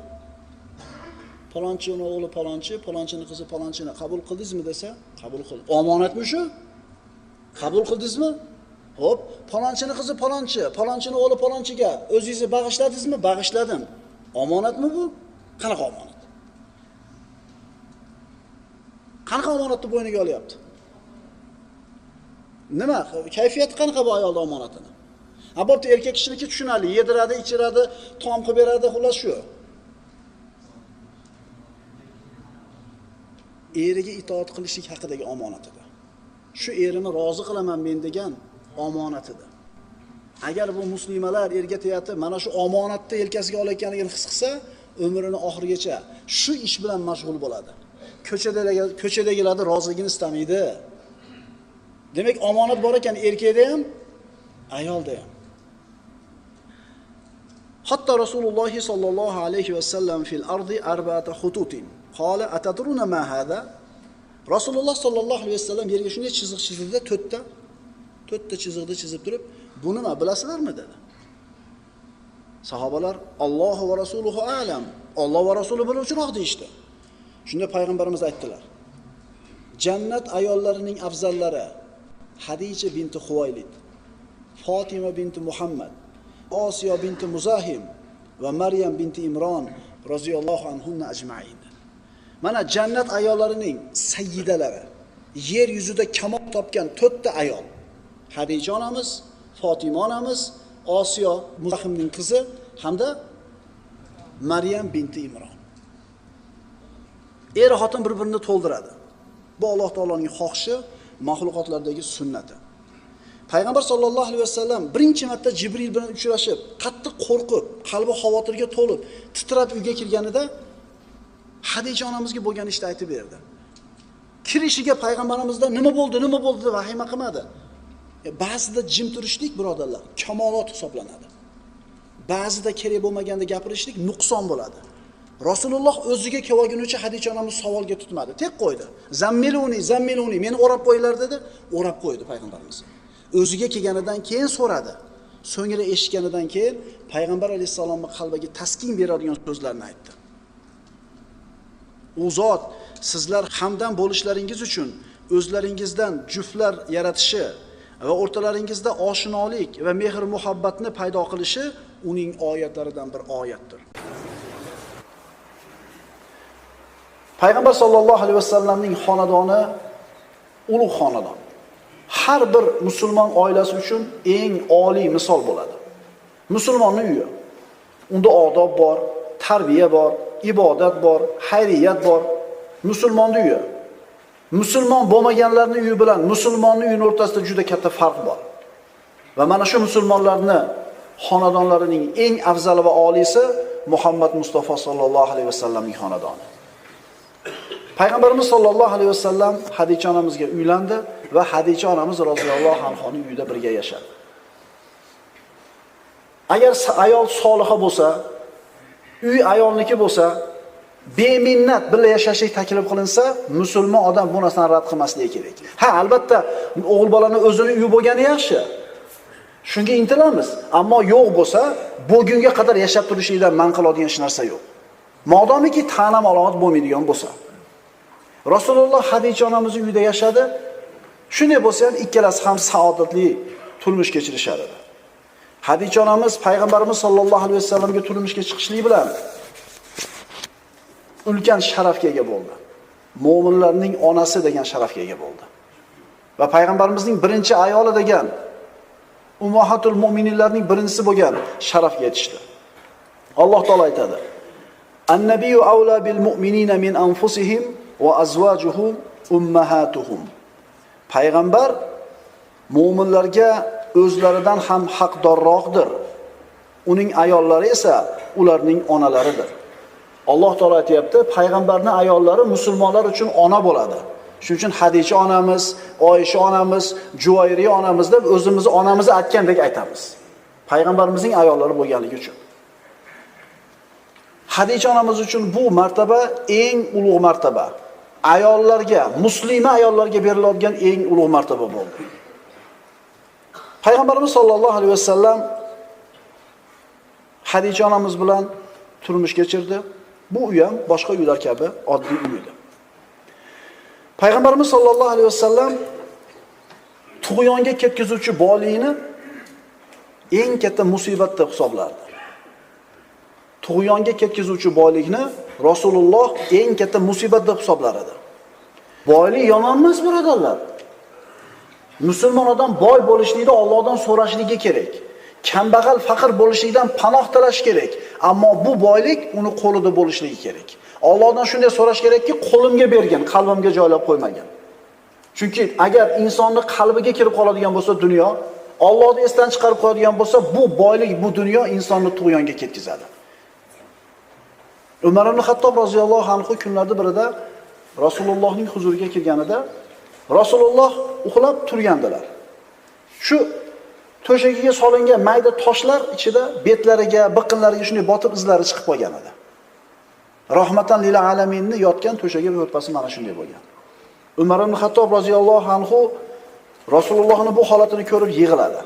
Palonchining o'g'li palonchi, palonchining qizi palonchini qabul qildingizmi desa, qabul qildim. Omonatmi shu? Qabul qildingizmi? Xo'p, palonchining qizi palonchi, palonchining o'g'li palonchiga o'zingizni bag'ishladingizmi? Bag'ishladim. Omonatmi bu? Qanaqa omonat? Qanaqa omonatni bo'yniga olyapti? Nima? Kayfiyati qanaqa bu ayolning omonatini? Ha, bo'pti, erkak kishiniki tushunarli, yediradi, ichiradi, taom qilib beradi, xullas shu. Eriga itoat qilishlik haqidagi omonat edi. Shu erini rozi qilaman men degan omonat edi. Agar bu muslimalar erga tegati mana shu omonatni yelkasiga olayotganligini his qilsa, umrini oxirigacha shu ish bilan mashg'ul bo'ladi. Ko'chadagilarni roziligini istamaydi. Demak, omonat bor ekan erkakda ham, ayolda ham. Hatta Rasululloh sallallohu alayhi va sallam fil ardi arba'ata khututin. Qala atadruna ma hada? Rasululloh sallallohu alayhi vasallam yerga shunday chiziq chizdi, to'rtta chiziqni chizib turib, bu nima bilasizlarmi dedi. Sahobalar Allohu va rasuluhu alam. Alloh va rasuli biluvchiroq deyishdi. Shunda payg'ambarimiz aytdilar: Jannat ayollarining afzallari Hadija binti Huvaylid, Fatima binti Muhammad, Osiyo binti Muzahim va Maryam binti Imron roziyallohu anhunna ajma'in. Mana jannat ayollarining sayyidalari, yer yuzida kamol topgan to'rtta ayol. Hadija onamiz, Fatima onamiz, Osiyo Muzahimning qizi hamda Maryam binti Imron. Er xotin bir-birini to'ldiradi. Bu Alloh taoloning xohishi, maxluqotlardagi sunnati. Payg'ambar sollallohu alayhi vasallam birinchi marta Jibril bilan uchrashib, qattiq qo'rqib, qalbi xavotirga to'lib, titrab uyga kirganida Hadija onamizga bo'lgan ishni aytib berdi. Kirishiga payg'ambarimizdan nima bo'ldi, nima bo'ldi deb vahima qilmadi. Ba'zida jim turishlik birodarlar kamolot hisoblanadi. Ba'zida kerak bo'lmaganda gapirishlik nuqson bo'ladi. Rasululloh o'ziga kelgunicha Hadija onamiz savolga tutmadi, tek qo'ydi. Zammiluni, zammiluni, meni o'rab qo'yinglar dedi, o'rab qo'ydi payg'ambarimiz. O'ziga kelganidan keyin so'radi. So'ngra eshitganidan keyin payg'ambar alayhissalomning qalbiga taskin beradigan so'zlarni aytdi. U zot sizlar hamdam bo'lishlaringiz uchun o'zlaringizdan juftlar yaratishi va o'rtalaringizda oshinolik va mehr-muhabbatni paydo qilishi uning oyatlaridan bir oyatdir. Payg'ambar sollallohu alayhi vasallamning xonadoni ulug' xonadon. Har bir musulmon oilasi uchun eng oliy misol bo'ladi. Musulmonning uyi. Unda odob bor, tarbiya bor, ibodat bor, xayriyat bor. Musulmonning uyi. Musulmon bo'lmaganlarning uyi bilan musulmonning uyining o'rtasida juda katta farq bor. Va mana shu musulmonlarning xonadonlarining eng afzali va oliysi Muhammad Mustafa sollallohu alayhi vasallamning xonadoni. Payg'ambarimiz sollallohu alayhi vasallam Hadija onamizga uylandi va Hadija onamiz roziyallohu anhoning uyida birga yashadi. Agar ayol soliha bo'lsa, uy ayolniki bo'lsa, beminnat birga yashashlik taklif qilinsa, musulmon odam bu narsani rad qilmasligi kerak. Ha, albatta o'g'il bolani o'zini uyi bo'lgani yaxshi. Shunga intilamiz. Ammo yo'q bo'lsa, bugunga qadar yashab turishlikdan man qiladigan hech narsa yo'q. Modomiki ta'na malomat bo'lmaydigan bo'lsa. Rasululloh Hadija onamizning uyida yashadi. Shunday bo'lsa ham ikkalasi ham saodatli turmush kechirishar edi. Hadija onamiz payg'ambarimiz sollallohu alayhi vasallamga turmushga chiqishlik bilan ulkan sharafga ega bo'ldi. Mo'minlarning onasi degan sharafga ega bo'ldi. Va payg'ambarimizning birinchi ayoli degan ummahatul mu'minlarning birinchisi bo'lgan sharafga yetishdi. Alloh taolo aytadi: An-nabiyyu awla bil mu'minina min anfusihim va azvajuhu ummahatuhum. Payg'ambar mu'minlarga o'zlaridan ham haqdorroqdir. Uning ayollari esa ularning onalaridir. Alloh taolo aytayapti, payg'ambarning ayollari musulmonlar uchun ona bo'ladi. Shuning uchun Hadicha onamiz, Oysha onamiz, Juvayriya onamiz deb o'zimizni onamizni aytgandek aytamiz. Payg'ambarimizning ayollari bo'lganligi uchun. Hadicha onamiz uchun bu martaba eng ulug' martaba. Ayollarga, muslima ayollarga beriladigan eng ulug' martaba bo'ldi. Payg'ambarimiz sollallohu alayhi vasallam Hadicha onamiz bilan turmush kechirdi. Bu uy ham boshqa uylar kabi oddiy uy edi. Payg'ambarimiz sollallohu alayhi vasallam tug'yonga ketkazuvchi boylikni eng katta musibat deb hisoblardi. Tug'yonga ketkazuvchi boylikni Rasululloh eng katta musibat deb hisoblar edi. Boylik yomon emas, birodarlar. Musulmon odam boy bo'lishlikda Allohdan so'rashligi kerak. Kambag'al, faqir bo'lishlikdan panoh tilash kerak. Ammo bu boylik uni qo'lida bo'lishligi kerak. Allohdan shunday so'rash kerakki, qo'limga bergin, qalbimga joylab qo'ymagin. Chunki agar insonni qalbiga kirib qoladigan bo'lsa dunyo, Allohni esdan chiqarib qo'yadigan bo'lsa, bu boylik, bu dunyo insonni tug'yonga ketkazadi. Umar ibn Xattob roziyallohu anhu kunlarda birida Rasulullohning huzuriga kirganida Rasululloh uxlab turgandilar. Shu to'shagiga solingan mayda toshlar ichida betlariga, biqinlariga shunday botib izlari chiqib qolgan edi. Rahmatan lil alaminni yotgan to'shagi ro'tpasi mana shunday bo'lgan. Umar ibn Xattob roziyallohu anhu Rasulullohning bu holatini ko'rib yig'ladi.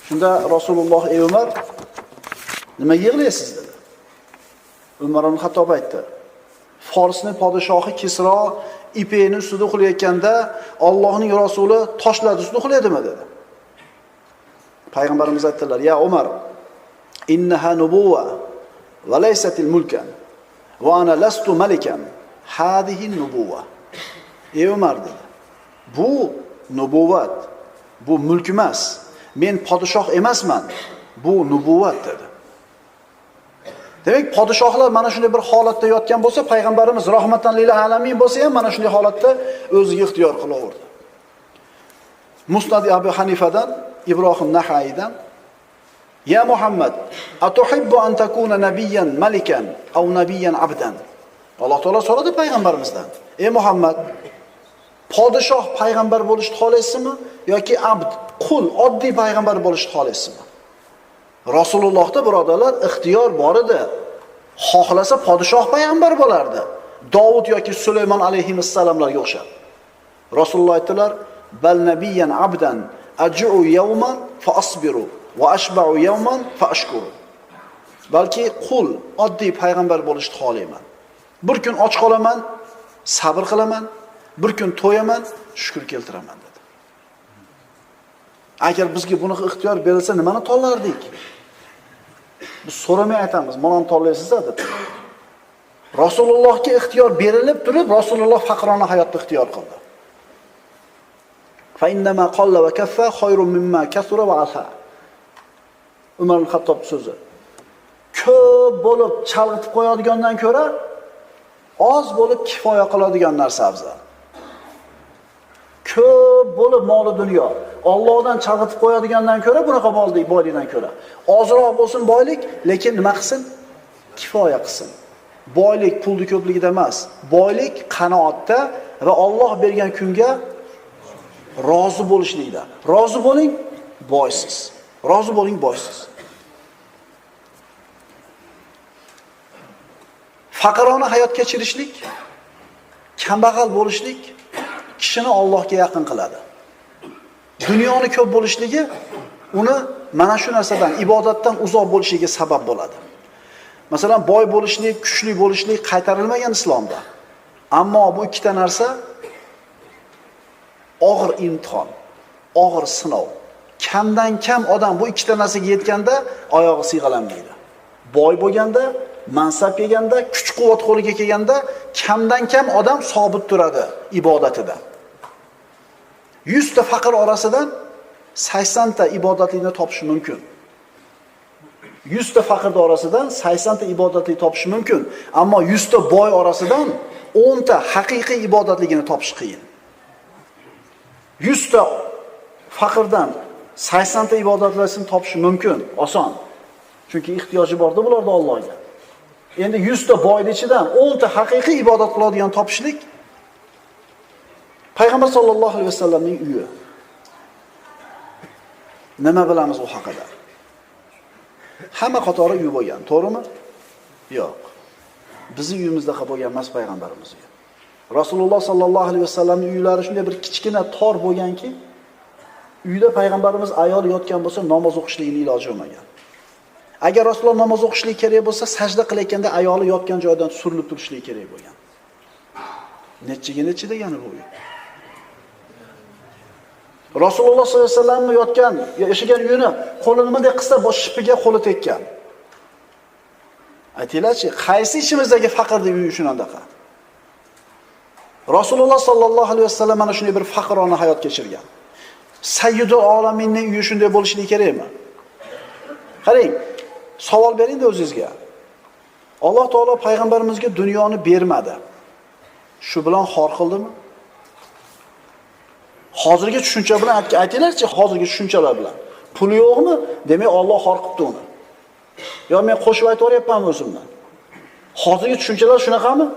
Shunda Rasululloh: "Ey Umar, nima yig'laysiz?" dedi. Umar ibn Xattob aytdi: "Forsning podshohi Kisro ipakning ustida uxlayotganda Allohning rasuli toshlar ustida uxlaydimi?" dedi. Payg'ambarimiz aytdilar: "Ya Umar, innaha nubuwa va laysatil mulkan va ana lastu malikan. Hadihi nubuwa." Ey Umar dedi. Bu nubuvat, bu mulk emas. Men podshoh emasman. Bu nubuvat dedi. Demak, podshohlar mana shunday bir holatda yotgan bo'lsa, payg'ambarimiz rahmatan lil alamin bo'lsa ham mana shunday holatda o'ziga ixtiyor qilaverdi. Musnad Abu Hanifadan, Ibrohim Nahaydan: "Ya Muhammad, atuhibbu an takuna nabiyyan malikan aw nabiyyan abdan?" Alloh taolo so'radi payg'ambarimizdan: "Ey Muhammad, podshoh payg'ambar bo'lishni xohlaysizmi yoki abd, qul, oddiy payg'ambar bo'lishni xohlaysizmi?" Rasulullohda birodarlar ixtiyor bor edi. Xohlasa podshoh payg'ambar bo'lardi. Davud yoki Sulaymon alayhissalomlarga o'xshab. Rasululloh aytdilar: "Bal nabiyyan abdan aj'u yawman fa asbiru va ashba'u yawman fa ashkuru." Balki qul, oddiy payg'ambar bo'lishni xohlayman. Bir kun och qolaman, sabr qilaman, bir kun to'yaman, shukr keltiraman dedi. Agar bizga bunaqa ixtiyor berilsa, nimani tanlardik? Biz so'ramay aytamiz, "Mana tanlaysiz" deb. Rasulullohga ixtiyor berilib turib, Rasululloh faqirona hayotni ixtiyor qildi. Fa innama qalla va kaffa khayrun mimma kasura va alha. Umar ibn Xattob so'zi. Ko'p bo'lib chalg'itib qo'yadigandan ko'ra oz bo'lib kifoya qiladigan narsa afzal. Ko'p bo'lib moli dunyo Allohdan chalg'itib qo'yadigandan ko'ra bunaqa mollik boylikdan ko'ra ozroq bo'lsin boylik, lekin nima qilsin? Kifoya qilsin. Boylik pulni ko'pligida emas, boylik qanoatda va Alloh bergan kunga rozi bo'lishlikda. Rozi bo'ling, boysiz. Rozi bo'ling, boysiz. Faqirona hayot kechirishlik, kambag'al bo'lishlik kishini Allohga yaqin qiladi. Dunyoni ko'p bo'lishligi uni mana shu narsadan, ibodatdan uzoq bo'lishiga sabab bo'ladi. Masalan, boy bo'lishlik, kuchli bo'lishlik qaytarilmagan islomda. Ammo bu ikkita narsa og'ir imtihon, og'ir sinov. Kamdan kam odam bu ikkita narsaga yetganda oyog'i siyg'alanmaydi. Boy bo'lganda, mansab kelganda, kuch-quvvat qo'liga kelganda kamdan kam odam sobit turadi ibodatida. 100 ta faqir orasidan 80 ta ibodatlikni topish mumkin. 100 ta faqirning orasidan 80 ta ibodatli topish mumkin, ammo 100 ta boy orasidan 10 ta haqiqiy ibodatligini topish qiyin. 100 ta faqirdan 80 ta ibodatlisini topish mumkin, oson. Chunki ehtiyoji borda bularda Allohga. Endi 100 ta boyning ichidan 10 ta haqiqiy ibodat qiladigan topishlik Payg'ambar sollallohu alayhi vasallamning uyi. Nima bilamiz u haqida? Hamma qatori uy bo'lgan, to'g'rimi? Yo'q. Bizning uyimizda bo'lgan emas payg'ambarimiz uyi. Rasululloh sollallohu alayhi vasallamning uylari shunday bir kichkina tor bo'lganki, uyda payg'ambarimiz ayol yotgan bo'lsa, namoz o'qishligining iloji bo'lmagan. Agar Rasululloh namoz o'qishligi kerak bo'lsa, sajda qilayotganda ayoli yotgan joydan surilib turishligi kerak bo'lgan. Nechiga nechi degani bu uy. Rasululloh sollallohu alayhi vasallamni yotgan, yashagan uyini qo'lini bunday qilsa, bosh shipiga qo'li tekkan. Aytinglarchi, qaysi ichimizdagi faqirning uyi shundaqa? Rasululloh sollallohu alayhi vasallam mana shunday bir faqirona hayot kechirgan. Sayyidul olaminning uyi shunday bo'lishi kerakmi? Qarang, savol bering-da o'zingizga. Alloh taolo payg'ambarimizga dunyoni bermadi. Shu bilan xor qildimi? Hozirgi tushuncha bilan aytinglarchi, hozirgi tushunchalar bilan. Puli yo'qmi? Demak, Alloh xor qildi uni. Yo men qo'shib aytaveryapmanmi o'zimdan? Hozirgi tushunchalar shunaqami?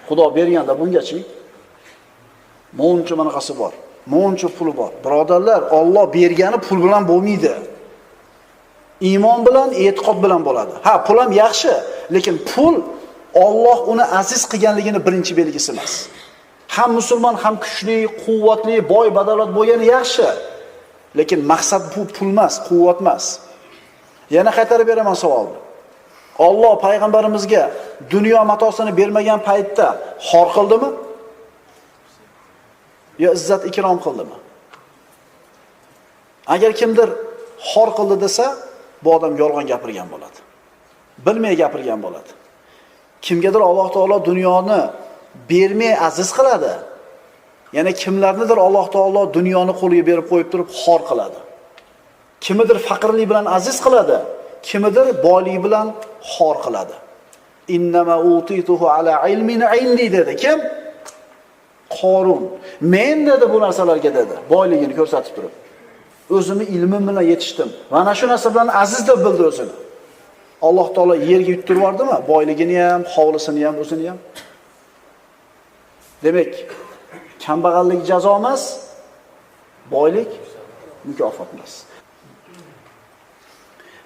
Xudo berganda bungachi muncha manaqasi bor, muncha puli bor. Birodarlar, Alloh bergani pul bilan bo'lmaydi. Iymon bilan, e'tiqod bilan bo'ladi. Ha, pul ham yaxshi, lekin pul Alloh uni aziz qilganligini birinchi belgisi emas. Ham musulmon, ham kuchli, quvvatli, boy, badavlat bo'lgani yaxshi. Lekin maqsad bu pul emas, quvvat emas. Yana qaytarib beraman savolni. Alloh payg'ambarimizga dunyo matosini bermagan paytda xor qildimi? Yo izzat ikrom qildimi? Agar kimdir xor qildi desa, bu odam yolg'on gapirgan bo'ladi. Bilmay gapirgan bo'ladi. Kimgadir Alloh taolo dunyoni bermay aziz qiladi. Yana kimlarnidir Alloh taolo dunyoni qo'liga berib qo'yib turib xor qiladi. Kimidir faqirlik bilan aziz qiladi, kimidir boylik bilan xor qiladi. Innama utituhu ala ilmin indi dedi. Kim? Qorun. Men dedi bu narsalarga dedi, boyligini ko'rsatib turib. O'zimni ilmim bilan yetishdim. Mana shu narsa bilan aziz deb bildi o'zini. Alloh taolo yerga yuttirib yubordimi? Boyligini ham, hovlisini ham, o'zini ham. Demak, kambag'allik jazo emas, boylik mukofot emas.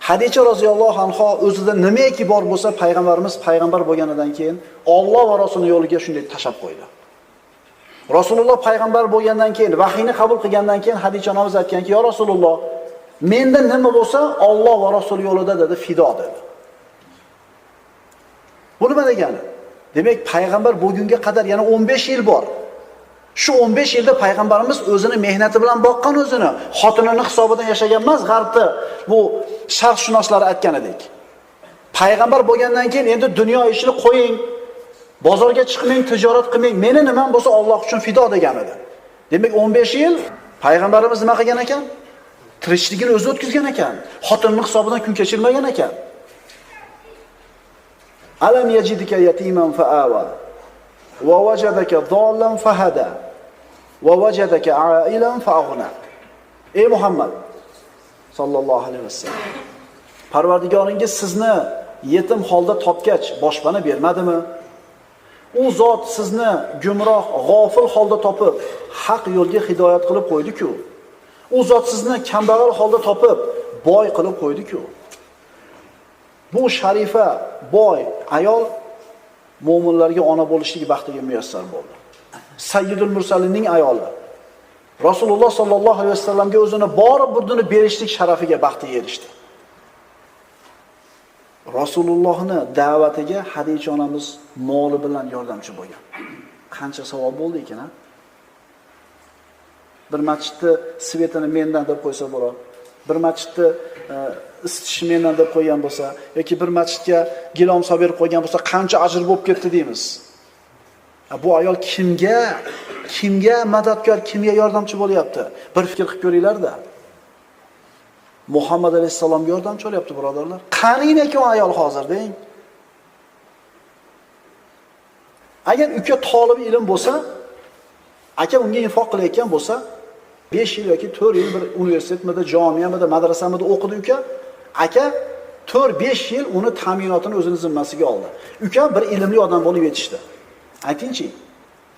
Hadicha roziyallohu anha o'zida nimaki bor bo'lsa, payg'ambarimiz payg'ambar bo'lganidan keyin Alloh va Rasulining yo'liga shunday tashab qo'ydi. Rasululloh payg'ambar bo'lgandan keyin, vahiyni qabul qilgandan keyin Hadicha onamiz aytganki, "Ya Rasululloh, menda nima bo'lsa, Alloh va Rasul yo'lida dedi, fido" dedi. Bu nima degani? Demak, payg'ambar bugunga qadar yana 15 yil bor. Shu 15 yilda payg'ambarimiz o'zini mehnati bilan boqqan o'zini, xotinini hisobidan yashagan emas, g'arbda bu sharqshunoslari aytganidek. Payg'ambar bo'lgandan keyin endi dunyo ishini qo'ying, bozorga chiqmang, tijorat qilmang, meni nimam bo'lsa Alloh uchun fido degan edi. Demak, 15 yil payg'ambarimiz nima qilgan ekan? Tirikchiligini o'zi o'tkazgan ekan. Xotinning hisobidan kun kechirmagan ekan. Alam yajidka yatiman faawa va wajadaka dollan fahada va wajadaka ailan faaghna. Ey Muhammad sallallohu alayhi vasallam, Parvardigoringiz sizni yetim holda topgach boshpana bermadimi? U zot sizni gumroh, g'ofil holda topib, haq yo'lga hidoyat qilib qo'ydi-ku. U zot sizni kambag'al holda topib, boy qilib qo'ydi-ku. Bu sharifa, boy ayol mo'minlarga ona bo'lishlik baxtiga muyassar bo'ldi. Sayyidul Mursalinning ayoli Rasululloh sallallohu alayhi vasallamga o'zini bor burdini berishlik sharafiga, baxtiga erishdi. Rasulullohni da'vatiga Hadicha onamiz moli bilan yordamchi bo'lgan. Qancha savob bo'ldi ekan, ha? Bir masjidni svetini mendan deb qo'ysa bo'ladi. Bir masjidni isitishi mendan deb qo'ygan bo'lsa yoki bir masjidga gilom solib berib qo'ygan bo'lsa, qancha ajr bo'lib ketdi deymiz. Bu ayol kimga, kimga madadkor, kimga yordamchi bo'lyapti? Bir fikr qilib ko'ringlar-da. Muhammad alayhissalomga yordam so'rayapti, birodarlar. Qani ekan ayol hozir deng. Agar uka tolib ilm bo'lsa, aka unga infoq qilayotgan bo'lsa, 5 yil yoki 4 yil bir universitetmidi, jamiamidi, madrasamidi o'qidi uka, aka 4-5 yil uni ta'minotini o'zini zimmasiga oldi. Uka bir ilmli odam bo'lib yetishdi. Aytingchi,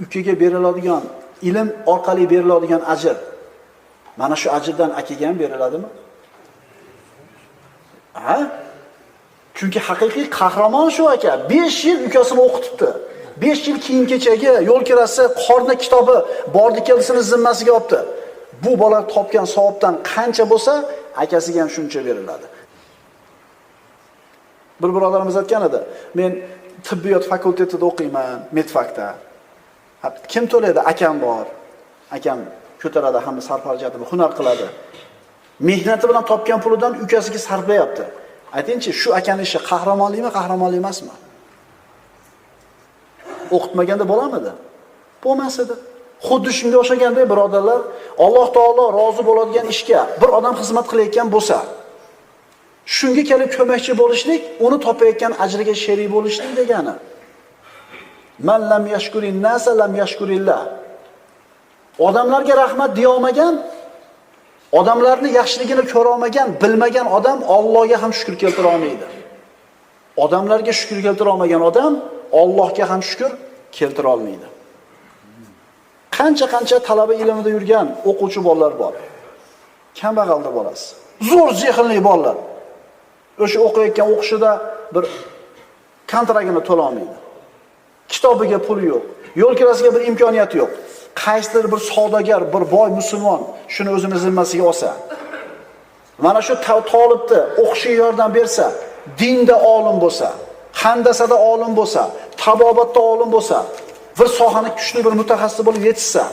ukaga beriladigan ilm orqali beriladigan ajr mana shu ajrdan akaga ham beriladimi? Ha? Chunki haqiqiy qahramon shu aka. 5 yil ukasini o'qitibdi. 5 yil kiyim-kechagi, yo'l kirasi, qorni kitobi bordi keldisini zimmasiga olibdi. Bu bola topgan savobdan qancha bo'lsa, akasiga ham shuncha beriladi. Bir birodarimiz aytgan edi, men tibbiyot fakultetida o'qiyman, medfakda. Kim to'laydi? Akam bor. Akam ko'taradi hamma sarf-xarajatini, hunar qiladi. Mehnati bilan topgan pulidan ukasiga sarflayapti. Aytingchi, shu akani ishi qahramonlikmi, qahramonlik emasmi? O'qitmaganda bo'larmidi? Bo'lmas edi. Xuddi shunga o'xshagandek birodarlar, Alloh taolo rozi bo'ladigan ishga bir odam xizmat qilayotgan bo'lsa, shunga kelib ko'makchi bo'lishlik, uni topayotgan ajriga sherik bo'lishlik degani. Man lam yashkurin nasa lam yashkurillah. Odamlarga rahmat deya olmagan, odamlarni yaxshiligini ko'ra olmagan, bilmagan odam Allohga ham shukr keltira olmaydi. Odamlarga shukr keltira olmagan odam Allohga ham shukr keltira olmaydi. Qancha-qancha talaba ilmida yurgan o'quvchi bolalar bor. Kambag'alda bolasi. Zo'r zehnli bolalar. O'sha o'qiyotgan o'qishida bir kontragini to'la olmaydi. Kitobiga puli yo'q, yo'l kirasiga bir imkoniyati yo'q. Qaysidir bir savdogar, bir boy musulmon shuni o'zini zimmasiga olsa, mana shu tolibni o'qishiga yordam bersa, dinda olim bo'lsa, handasada olim bo'lsa, tabobatda olim bo'lsa, bir sohani kuchli bir mutaxassis bo'lib yetishsa,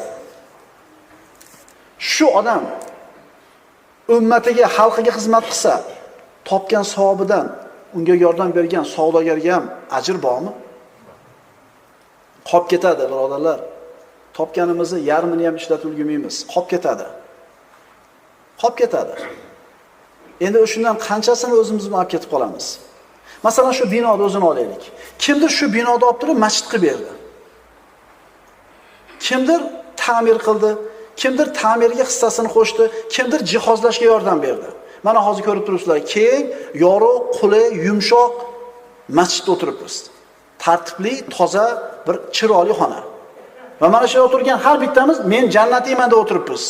shu odam ummatiga, xalqiga xizmat qilsa, topgan savobidan unga yordam bergan savdogarga ham ajr bormi? Qolib ketadi, birodarlar. Topganimizni yarmini ham ishlatib ulgurmaymiz. Qolib ketadi. Qolib ketadi. Endi o'shundan qanchasini o'zimiz olib ketib qolamiz? Masalan, shu binoni o'zini olaylik. Kimdir shu binoni olib turib masjid qilib berdi. Kimdir ta'mir qildi, kimdir ta'mirga hissasini qo'shdi, kimdir jihozlashga yordam berdi. Mana hozir ko'rib turibsizlar, keng, yorug', qulay, yumshoq masjidda o'tiribmiz. Tartibli, toza bir chiroyli xona. Va mana shu yerda o'tirgan har bittamiz men jannatiyman deb o'tiribmiz.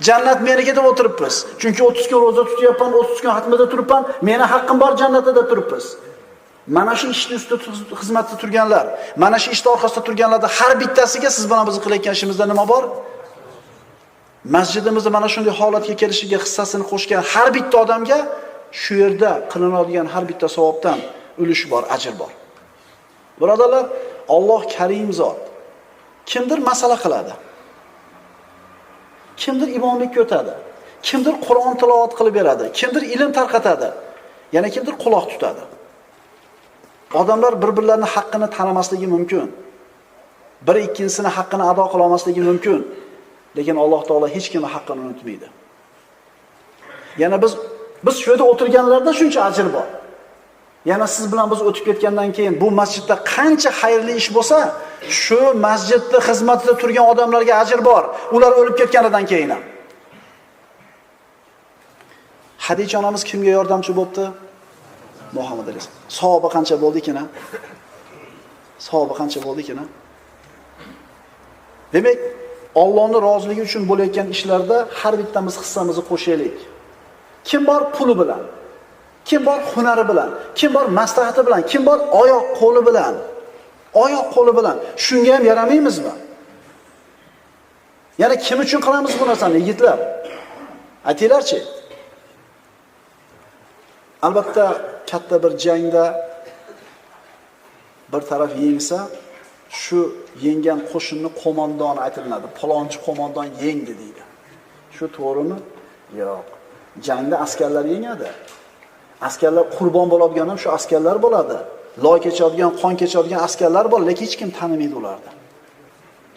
Jannat meniki deb o'tiribmiz. Chunki 30 kun roza tutyapman, 30 kun hatmida turibman, meni haqqim bor jannatda deb turibmiz. Mana shu ishni ustida xizmatda turganlar, mana shu ishning orqasida turganlarda har bittasiga siz bilan biz qilayotgan ishimizda nima bor? Masjidimizda mana shunday holatga kelishiga hissasini qo'shgan har bitta odamga shu yerda qilinadigan har bitta savobdan ulush bor, ajr bor. Birodarlar, Alloh Karim zot. Kimdir masala qiladi. Kimdir imomlikka o'tadi. Kimdir Qur'on tilovat qilib beradi, kimdir ilm tarqatadi, yana kimdir quloq tutadi. Odamlar bir-birlarining haqqini tanamasligi mumkin. Biri ikkinchisini haqqini ado qila olmasligi mumkin. Lekin Alloh taolo hech kimning haqqini unutmaydi. Yana biz shu yerda o'tirganlarda shuncha ajr bor. Yana siz bilan biz o'tib ketgandan keyin bu masjidda qancha xayrli ish bo'lsa, shu masjidda xizmatida turgan odamlarga ajr bor. Ular o'lib ketganidan keyin ham. Xadija onamiz kimga yordamchi bo'pti? Muhammad alayhissalom. Savobi qancha bo'ldi ekan-a? Savobi qancha bo'ldi ekan-a? Demak, Allohning roziligi uchun bo'layotgan ishlarda har bittamiz hissamizni qo'shaylik. Kim bor puli bilan, kim bor hunari bilan, kim bor maslahati bilan, kim bor oyoq qo'li bilan, oyoq qo'li bilan shunga ham yaramaymizmi? Yana kim uchun qilamiz bu narsani, yigitlar? Aytinglarchi. Albatta katta bir jangda bir taraf yengsa, shu yengan qo'shinni qo'mondoni aytilinadi. Palonchi qo'mondon yengdi deydi. Shu to'g'rimi? Yo'q. Jangda askarlar yengadi. Askarlar qurbon bo'ladigan ham shu askarlar bo'ladi. Loy kechadigan, qon kechadigan askarlar bor, lekin hech kim tanimaydi ularni.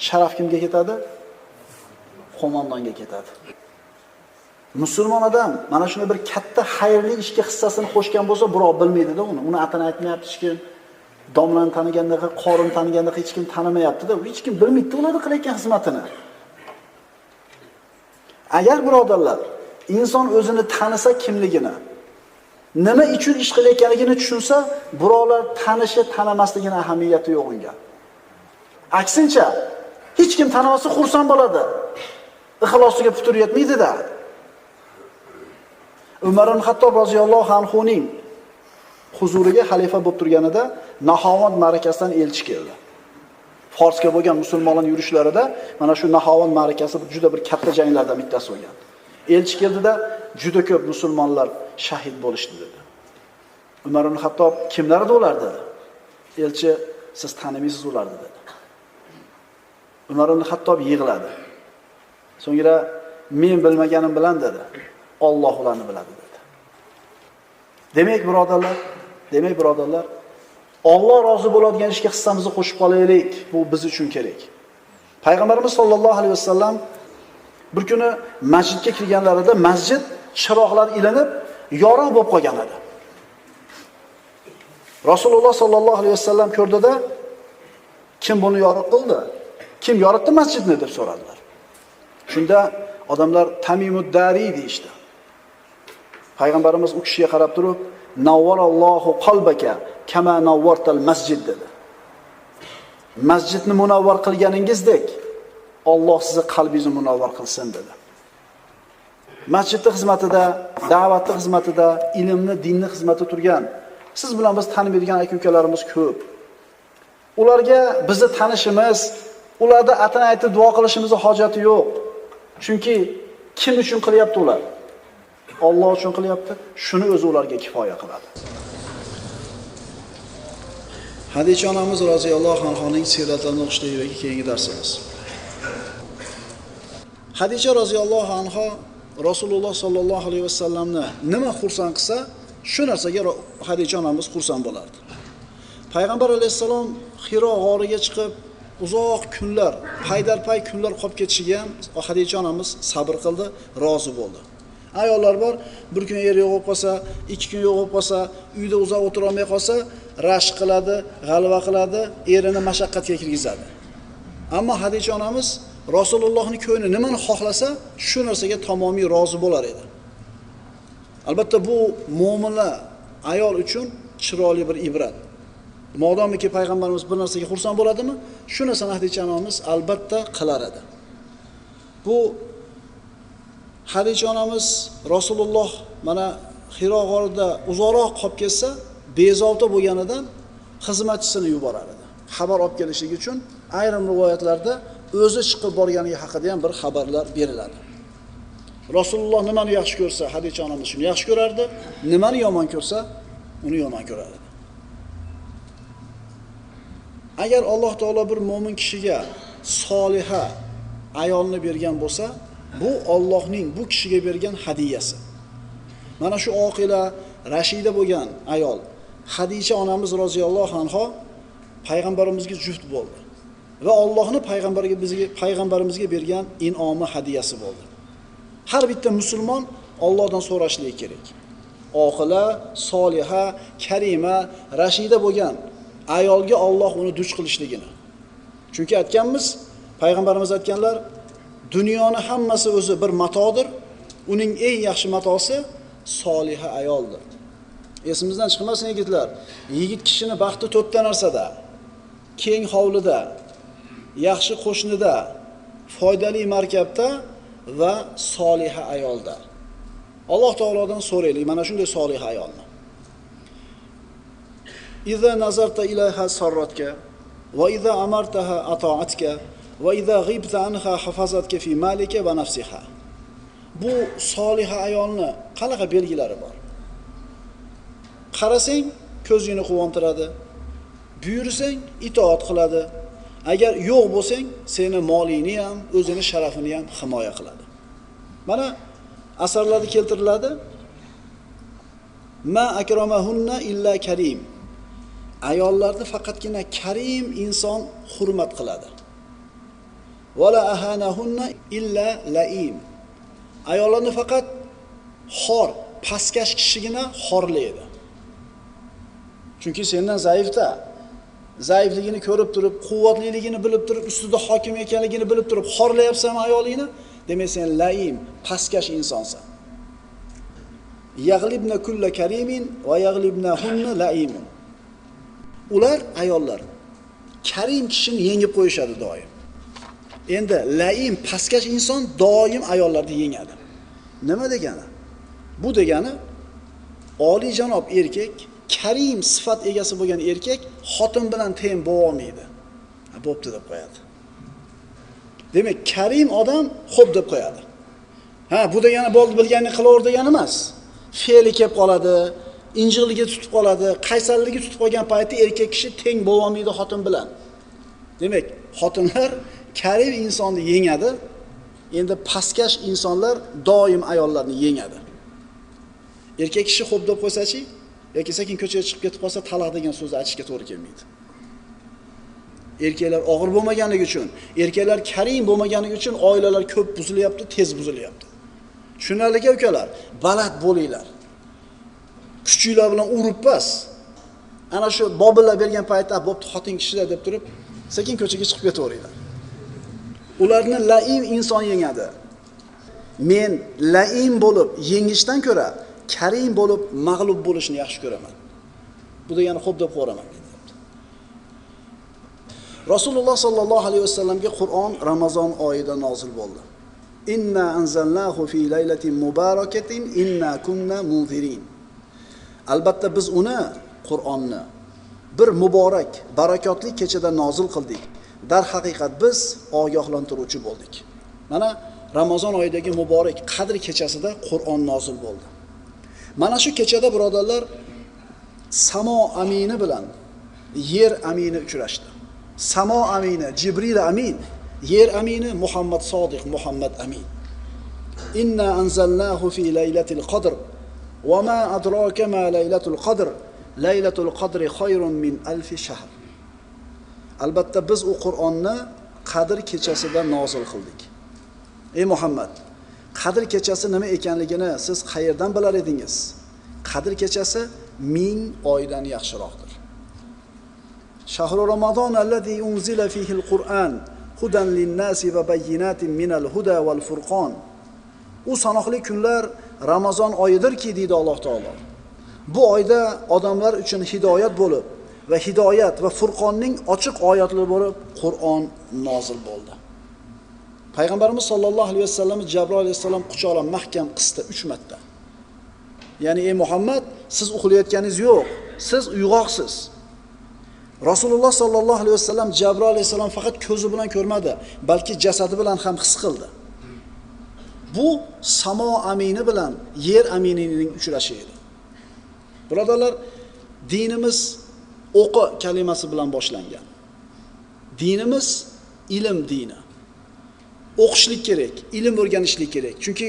Sharaf kimga ketadi? Qo'mondonga ketadi. Musulmon odam mana shunday bir katta xayrli ishga hissasini qo'shgan bo'lsa, birov bilmaydi-da uni. Uni atini aytmayapti hech kim. Domlani tanigandaqa, qorini tanigandaqa hech kim tanimayapti-da. Hech kim bilmaydi ularni qilayotgan xizmatini. Agar birodarlar, inson o'zini tanisa kimligini, nima uchun ish qilayotganligini tushunsa, birovlar tanishi, tanimasligini ahamiyati yo'q unga. Aksincha, hech kim tanimasa xursand bo'ladi. Ixlosiga putur yetmaydi-da. Umar ibn Xattob roziyallohu anhuning huzuriga xalifa bo'lib turganida Nahavand ma'rakasidan elchi keldi. Forsga bo'lgan musulmonlar yurishlarida mana shu Nahavand ma'rakasi juda bir katta janglardan bittasi bo'lgan. Elchi keldida juda ko'p musulmonlar shahid bo'lishdi dedi. Umar ibn Xattob kimlar edi ular dedi. Elchi siz tanimaysiz ularni dedi. Umar ibn Xattob yig'ladi. So'ngra men bilmaganim bilan dedi. Alloh ularni biladi dedi. Demak birodarlar, Alloh rozi bo'ladigan ishga hissamizni qo'shib qolaylik. Bu biz uchun kerak. Payg'ambarimiz sollallohu alayhi vasallam bir kuni masjidga kirganlarida masjid chiroqlar ilinib, yorug' bo'lib qolgan edi. Rasululloh sollallohu alayhi vasallam ko'rdida, kim buni yorug' qildi? Kim yoritdi masjidni deb so'radilar. Shunda odamlar Tamimud Dari deyishdi. Payg'ambarimiz u kishiga qarab turib, "Nawwarallohu qalbaka kama nawwartal masjid" dedi. Masjidni munavvar qilganingizdek, Alloh sizni qalbingizni munavvar qilsin dedi. Masjidning xizmatida, da'vatning xizmatida, ilmni, dinni xizmatida turgan siz bilan biz tanimaydigan aka-ukalarimiz ko'p. Ularga bizni tanishimiz, ularda atini aytib duo qilishimizning hojati yo'q. Chunki kim uchun qilyapti ular? Alloh uchun qilyapti. Shuni o'zi ularga kifoya qiladi. Hadicha onamiz roziyallohu anhoning siyratlarini o'qishlikdagi keyingi darsimiz. Hadicha roziyallohu anha Rasululloh sollallohu alayhi vasallamni nima xursand qilsa, shu narsaga Hadicha onamiz xursand bo'lardi. Payg'ambar alayhissalom Hiro g'origa chiqib uzoq kunlar, paydarpay kunlar qolib ketishiga ham Hadicha onamiz sabr qildi, rozi bo'ldi. Ayollar bor, bir kun eri yo'q bo'lib qolsa, ikki kun yo'q bo'lib qolsa, uyda uzoq o'tira olmay qolsa, rashk qiladi, g'alva qiladi, erini mashaqqatga kirgizadi. Ammo Hadicha onamiz Rasulullohning ko'ngli nimani xohlasa, shu narsaga tamomiy rozi bo'lar edi. Albatta bu mo'mina ayol uchun chiroyli bir ibrat. Modomiki payg'ambarimiz bir narsaga xursand bo'ladimi, shu narsani Hadicha onamiz albatta qilar edi. Bu Hadicha onamiz Rasululloh mana Hiro g'orida uzoqroq qolib ketsa, bezovta bo'lganidan xizmatchisini yuborar edi. Xabar olib kelishligi uchun ayrim rivoyatlarda o'zi chiqib borganligi haqida ham bir xabarlar beriladi. Rasululloh nimani yaxshi ko'rsa, Hadicha onamiz shuni yaxshi ko'rardi, nimani yomon ko'rsa, uni yomon ko'rardi. Agar Alloh taolo bir mo'min kishiga soliha ayolni bergan bo'lsa, bu Allohning bu kishiga bergan hadiyasi. Mana shu oqila, rashida bo'lgan ayol Hadicha onamiz roziyallohu anha payg'ambarimizga juft bo'ldi va Allohning payg'ambarimizga bergan in'omi hadiyasi bo'ldi. Har bitta musulmon Allohdan so'rashligi kerak. Oqila, soliha, karima, rashida bo'lgan ayolga Alloh uni duch qilishligini. Chunki aytganmiz, payg'ambarimiz aytganlar, dunyoni hammasi o'zi bir matodir, uning eng yaxshi matosi soliha ayoldir. Esimizdan chiqmasin yigitlar, yigit kishini baxti to'rtta narsada: keng hovlida, yaxshi qo'shnida, foydali markabda va soliha ayolda. Alloh taolodan so'raylik mana shunday soliha ayolni. Iza nazarta ilayha sarratka va iza amartaha ata'atka va iza g'ibta anha hafazatka fi malika va nafsiha. Bu soliha ayolni qanaqa belgilari bor? Qarasang ko'zingni quvontiradi, buyursang itoat qiladi. Agar yo'q bo'lsang, seni molingni ham, o'zini sharafini ham himoya qiladi. Mana asarlarda keltiriladi. Ma akramahunna illa karim. Ayollarni faqatgina karim inson hurmat qiladi. Va la ahanahunna illa laim. Ayollarni faqat Xor, pastkash kishigina xorlaydi. Chunki sendan zaifda, zaifligini ko'rib turib, quvvatliligini bilib turib, ustida hokim ekanligini bilib turib xorlayapsanmi ayolingni? Demak sen laim, pastkash insonsan. Yag'libna kulla karimin va yag'libnahunna laimun. Ular ayollar karim kishini yengib qo'yishadi doim. Endi laim, pastkash inson doim ayollarni yengadi. Nima degani? Bu degani oliyjanob erkak, karim sifat egasi bo'lgan erkak xotin bilan teng bo'lolmaydi. Bo'pti deb qo'yadi. Demak, karim odam xo'p deb qo'yadi. Ha, bu degani bo'ldi bilganini qilaver degani emas. Fe'li kelib qoladi, injiqligi tutib qoladi, qaysarligi tutib qolgan paytda erkak kishi teng bo'lolmaydi xotin bilan. Demak, xotinlar karim insonni yengadi. Endi pastkash insonlar doim ayollarni yengadi. Erkak kishi xo'p deb qo'ysa-chi, yoki sekin ko'chaga chiqib ketib qolsa, taloq degan so'zni aytishga to'g'ri kelmaydi. Erkaklar og'ir bo'lmaganligi uchun, erkaklar karim bo'lmaganligi uchun oilalar ko'p buzilyapti, tez buzilyapti. Tushunarli ukalar, baland bo'linglar. Kuchinglar bilan urib bas. Ana shu bobillar bergan paytda bo'pti xotin kishilar deb turib, sekin ko'chaga chiqib ketaveringlar. Ularni laim inson yengadi. Men laim bo'lib yengishdan ko'ra karim bo'lib mag'lub bo'lishni yaxshi ko'raman. Bu degani xo'p deb qo'raman deyapti. Rasululloh sallallohu alayhi vasallamga Qur'on Ramazon oyida nozil bo'ldi. Inna anzalnahu fi laylatin mubarakatin inna kunna munzirin. Albatta biz uni, Qur'onni bir muborak, barakotli kechada nozil qildik. Darhaqiqat biz ogohlantiruvchi bo'ldik. Mana Ramazon oyidagi muborak Qadr kechasida Qur'on nozil bo'ldi. Mana shu kechada birodarlar samo amini bilan yer amini uchrashdi. Samo amini Jibril amin, yer amini Muhammad Sodiq Muhammad amin. Inna anzalnahu fi laylatil qadr va ma adraka ma laylatul qadr laylatul qadri khayrun min alfi shahr. Albatta biz u Qur'onni Qadr kechasida nozil qildik. Ey Muhammad, Qadr kechasi nima ekanligini siz qayerdan bilar edingiz? Qadr kechasi 1000 oydan yaxshiroqdir. Shahru Ramazon allazi unzila fihi al-Qur'an hudan lin-nasi va bayyinatin minal huda wal furqon. U sanoqli kunlar Ramazon oyidirki, deydi Alloh taolo. Bu oyda odamlar uchun hidoyat bo'lib va hidoyat va furqonning ochiq oyatlari bo'lib Qur'on nozil bo'ldi. Payg'ambarimiz sollallohu alayhi vasallam Jabroil alayhissalom quchoqlab mahkam qisdi 3 marta. Ya'ni ey Muhammad, siz uxlayotganingiz yo'q, siz uyg'oqsiz. Rasululloh sollallohu alayhi vasallam Jabroil alayhissalom faqat ko'zi bilan ko'rmadi, balki jasadi bilan ham his qildi. Bu samo amini bilan yer aminining uchrashuvi edi. Birodarlar, dinimiz o'qi kalimasi bilan boshlangan. Dinimiz ilm dini. O'qishlik kerak, ilm o'rganishlik kerak. Chunki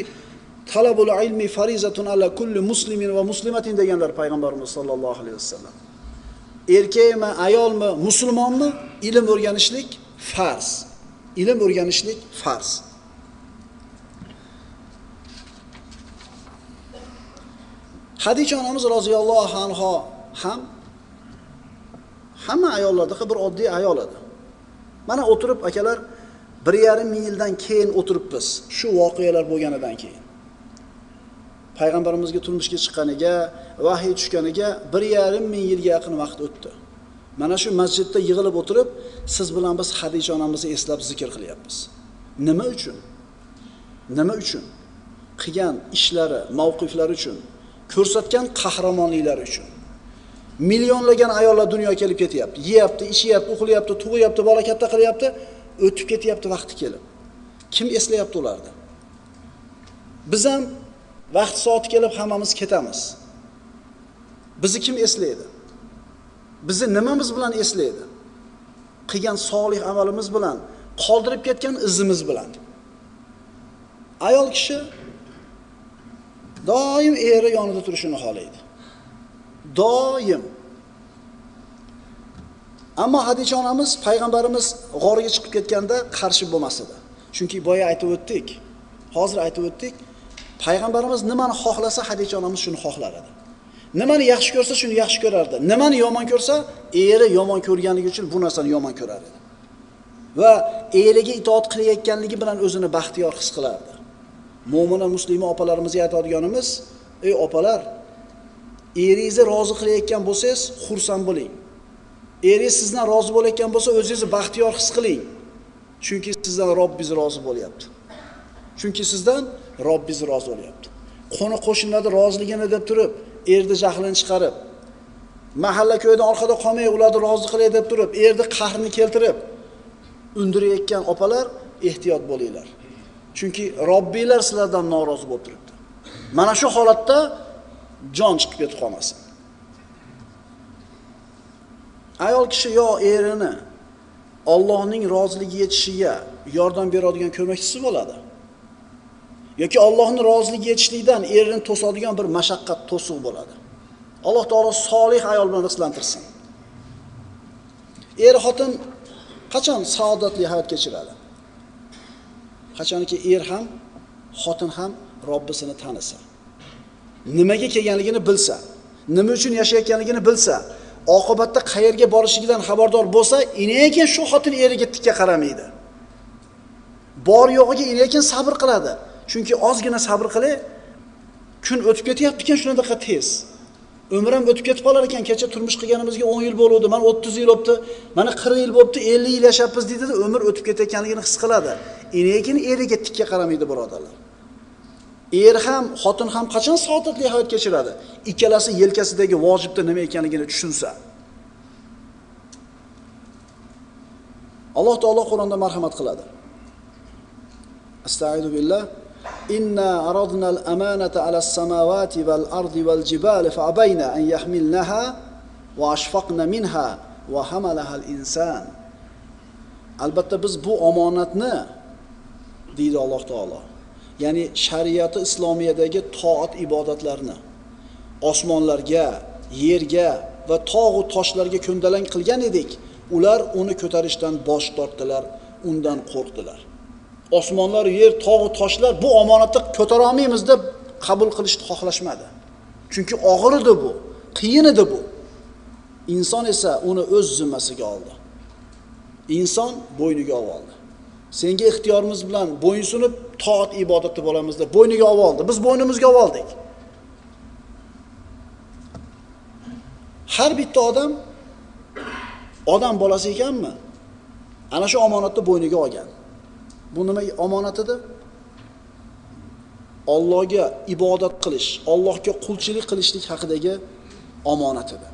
talabul ilmi farizatun ala kulli muslimin va muslimatin deganlar payg'ambarimiz sollallohu alayhi vasallam. Erkakmi, ayolmi, musulmonmi, ilm o'rganishlik farz. Ilm o'rganishlik farz. Xadija onamiz roziyallohu anha ham hamma ayollardaqa bir oddiy ayol edi. Mana o'tirib akalar 1,5 ming yildan keyin o'tiribmiz, shu voqealar bo'lganidan keyin. Payg'ambarimizga turmushga chiqqaniga, vahiy tushganiga 1,5 ming yilga yaqin vaqt o'tdi. Mana shu masjidda yig'ilib o'tirib, siz bilan biz Xadija onamizni eslab zikr qilyapmiz. Nima uchun? Nima uchun? Qilgan ishlari, mavqiflari uchun, ko'rsatgan qahramonliklari uchun. Millionlagan ayollar dunyoga kelib ketyapti, yeyapti, ichyapti, uxlayapti, tug'yapti, bola katta qilyapti, o'tib ketyapti vaqti kelib. Kim eslayapti ularni? Biz ham vaqt soati kelib hammamiz ketamiz. Bizni kim eslaydi? Bizni nimamiz bilan eslaydi? Qilgan solih amalimiz bilan, qoldirib ketgan izimiz bilan. Ayol kishi doim eri yonida turishini xohlaydi. Doim. Ammo Xadija onamiz payg'ambarimiz g'orga chiqib ketganda qarshi bo'lmas edi. Chunki boya aytib o'tdik, hozir aytib o'tdik, Payg'ambarimiz nimani xohlasa Xadija onamiz shuni xohlar edi. Nimani yaxshi ko'rsa shuni yaxshi ko'rardi. Nimani yomon ko'rsa, eri yomon ko'rganligi uchun bu narsani yomon ko'rar edi. Va eriga itoat qilayotganligi bilan o'zini baxtiyor his qilardi. Mo'mina muslima opalarimizga aytadiganimiz, ey opalar, eringizni rozi qilayotgan bo'lsangiz, xursand bo'ling. Eringiz sizdan rozi bo'layotgan bo'lsa, o'zingizni baxtiyor his qiling. Chunki sizdan Robbingiz rozi bo'lyapti. Chunki sizdan Robbingiz rozi bo'lyapti. Qo'ni qo'shnilarni roziligini deb turib, erni jahlini chiqarib, mahalla ko'ydan orqada qolmay, ularni rozi qilay deb turib, erni qahrini keltirib undirayotgan opalar, ehtiyot bo'linglar. Chunki Robbiylar sizlardan norozi bo'lib turibdi. Mana shu holatda jon chiqib ketib qolmasin. Ayol kishi yo erini Allohning roziligiga yetishiga yordam beradigan ko'makchisi bo'ladi, yoki Allohning roziligiga yetishlikdan erini to'sadigan bir mashaqqat to'siq bo'ladi. Alloh taolo solih ayol bilan rizqlantirsin. Er xotin qachon saodatli hayot kechiradi? Qachonki er ham, xotin ham Robbisini tanisa, nimaga kelganligini bilsa, nima uchun yashayotganligini bilsa, oqibatda qayerga borishligidan xabardor bo'lsa, keyin shu xotin eriga tikka qaramaydi. Bor yo'g'iga keyin sabr qiladi. Chunki ozgina sabr qilay, kun o'tib ketyapti ekan shunaqa tez. Umr ham o'tib ketib qolar ekan, kecha turmush qilganimizga 10 yil bo'ldi, mana 30 yil o'tdi, mana 40 yil bo'libdi, 50 yil yashabmiz deydi-da, umr o'tib ketayotganligini his qiladi. Lekin eriga tikka qaramaydi birodarlar. Er ham, xotin ham qachon saodatli hayot kechiradi? Ikkalasi yelkasidagi vojibda nima ekanligini tushunsa. Alloh taolo Qur'onda marhamat qiladi. Astaidu billah. Inna aradna al-amanata ala-s-samawati wal-ardi wal-jibali fa'abayna an yahmilnaha wa ashfaqna minha wa hamalaha al-insan. Albatta biz bu omonatni, deydi Alloh taolo, ya'ni shariati islomiyadagi toat ibodatlarni osmonlarga, yerga va tog' va toshlarga ko'ndalang qilgan edik. Ular uni ko'tarishdan bosh tortdilar, undan qo'rqdilar. Osmonlar, yer, tog' va toshlar bu omonatni ko'tara olmaymiz deb qabul qilishni xohlashmadi. Chunki og'ir edi bu, qiyin edi bu. Inson esa uni o'z zimmasiga oldi. Inson bo'yniga oldi. Senga ixtiyorimiz bilan bo'ysunib toat ibodatda bo'lamiz deb bo'yniga oldi. Biz bo'ynimizga oldik. Har bitta odam odam bolasi ekanmi? Ana shu omonatni bo'yniga olgan. Bu nima omonat edi? Allohga ibodat qilish, Allohga qulchilik qilishlik haqidagi omonat edi.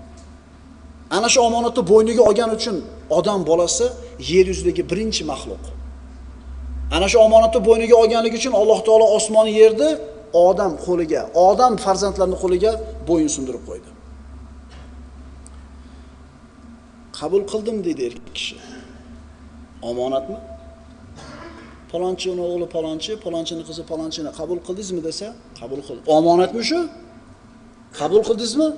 Ana shu omonatni bo'yniga olgan uchun odam bolasi yer yuzidagi birinchi maxluq. Ana shu omonatni bo'yniga olganligi uchun Alloh taolo osmon yerni odam qo'liga, odam farzandlarining qo'liga bo'yin sundirib qo'ydi. Qabul qildim dedi erkak kishi. Omonatmi? Palonchining o'g'li palonchi, palonchining qizi palonchini qabul qildingizmi desa, qabul qildim. Omonatmi shu? Qabul qildingizmi?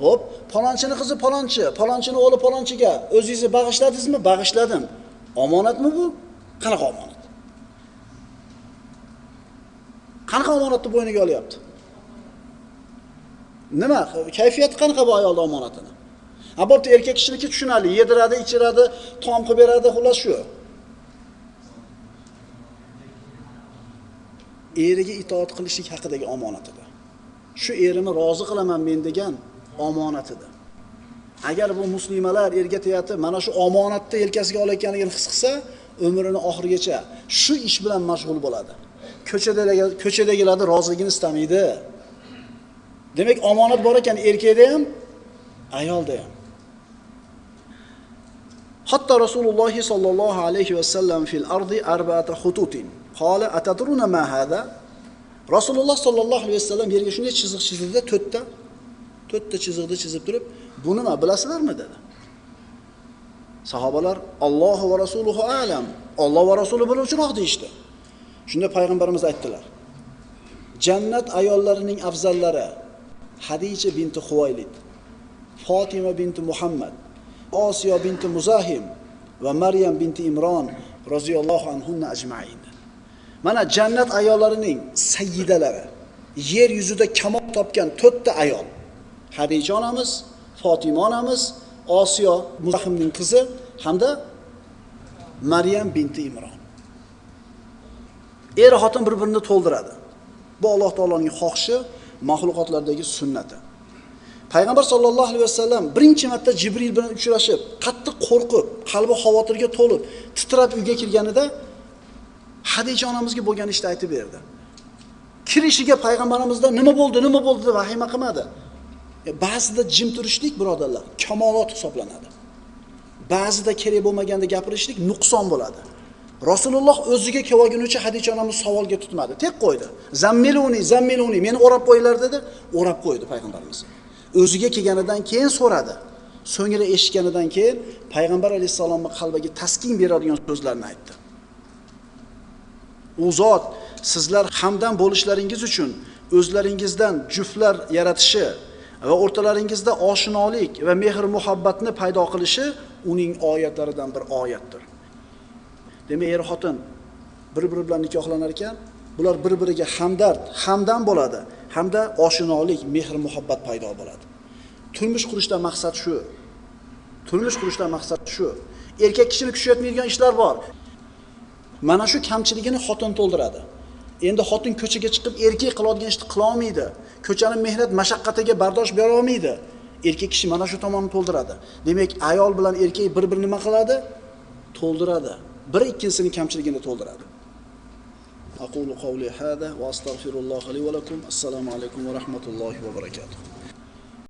Xo'p, palonchining qizi palonchi, palonchining o'g'li palonchiga o'zingizni bag'ishladingizmi? Bag'ishladim. Omonatmi bu? Qanaqa omonat? Qanaqa omonatni bo'yniga olyapti? Nima? Kayfiyati qanaqa bu ayolning omonatini? Ha, bo'pti, erkak kishiniki tushunarli, yediradi, ichiradi, taom qilib beradi, xullas shu. Eriga itoat qilishlik haqidagi omonat edi. Shu erimni rozi qilaman men degan omonat edi. Agar bu muslimalar erga tegati mana shu omonatni yelkasiga olayotganligini his qilsa, umrini oxirigacha shu ish bilan mashg'ul bo'ladi. Ko'chadagilarning roziligini istamaydi. Demak, omonat bor ekan erkakda ham, ayolda ham. Hatta Rasululloh sallallohu alayhi va sallam fil ardi arba'ata khututin. Qala atadruna ma hada? Rasululloh sallallohu alayhi vasallam yerga shunday chiziq chizdi, to'rtta chiziqni chizib turib, bu nima bilasizlarmi dedi. Sahobalar Allohu va rasuluhu alam. Alloh va rasuli biluvchiroq deyishdi. Shunda payg'ambarimiz aytdilar: Jannat ayollarining afzallari Hadija binti Huvaylid, Fatima binti Muhammad, Osiyo binti Muzahim va Maryam binti Imron roziyallohu anhunna ajmain. Mana jannat ayollarining sayyidalari, Yer yuzida kamol topgan 4 ta ayol. Xadija onamiz, Fatima onamiz, Osiyo Muzahimning qizi hamda Maryam binti Imron. Er xotin bir-birini to'ldiradi. Bu Alloh taoloning xohishi, maxluqotlardagi sunnati. Payg'ambar sollallohu alayhi vasallam birinchi marta Jibril bilan uchrashib, qattiq qo'rqib, qalbi xavotirga to'lib, titrab uyga kirganida Xadija onamizga bo'lgan ishni aytib berdi. Kirishiga payg'ambarimizdan nima bo'ldi, nima bo'ldi deb vahima qilmadi. Ba'zida jim turishlik birodarlar kamolot hisoblanadi. Ba'zida kerak bo'lmaganda gapirishlik nuqson bo'ladi. Rasululloh o'ziga kelgunicha Xadija onamiz savolga tutmadi, tek qo'ydi. Zammiluni, zammiluni, meni o'rab qo'yinglar dedi, o'rab qo'ydi payg'ambarimiz. O'ziga kelganidan keyin so'radi. So'ngra eshitganidan keyin payg'ambar alayhissalomning qalbiga taskin beradigan so'zlarni aytdi. U zot sizlar hamdam bo'lishlaringiz uchun o'zlaringizdan juftlar yaratishi va o'rtalaringizda oshinolik va mehr-muhabbatni paydo qilishi uning oyatlaridan bir oyatdir. Demak, er-xotin bir-biri bilan nikohlanar ekan, bular bir-biriga hamdard, hamdam bo'ladi, hamda oshinolik, mehr-muhabbat paydo bo'ladi. Turmush qurishdan maqsad shu. Turmush qurishdan maqsad shu. Erkak kishini kuchaytirmaydigan ishlar bor. Mana shu kamchiligini xotin to'ldiradi. Endi xotin ko'chaga chiqib erkak qiladigan ishni qila olmaydi. Ko'chani mehnat mashaqqatiga bardosh bera olmaydi. Erkak kishi mana shu tomonni to'ldiradi. Demak, ayol bilan erkak bir-birini nima qiladi? To'ldiradi. Biri ikkinchisining kamchiligini to'ldiradi. Aqulu qawli hada va astagfirulloha li va lakum. Assalomu alaykum va rahmatullohi va barakatuh.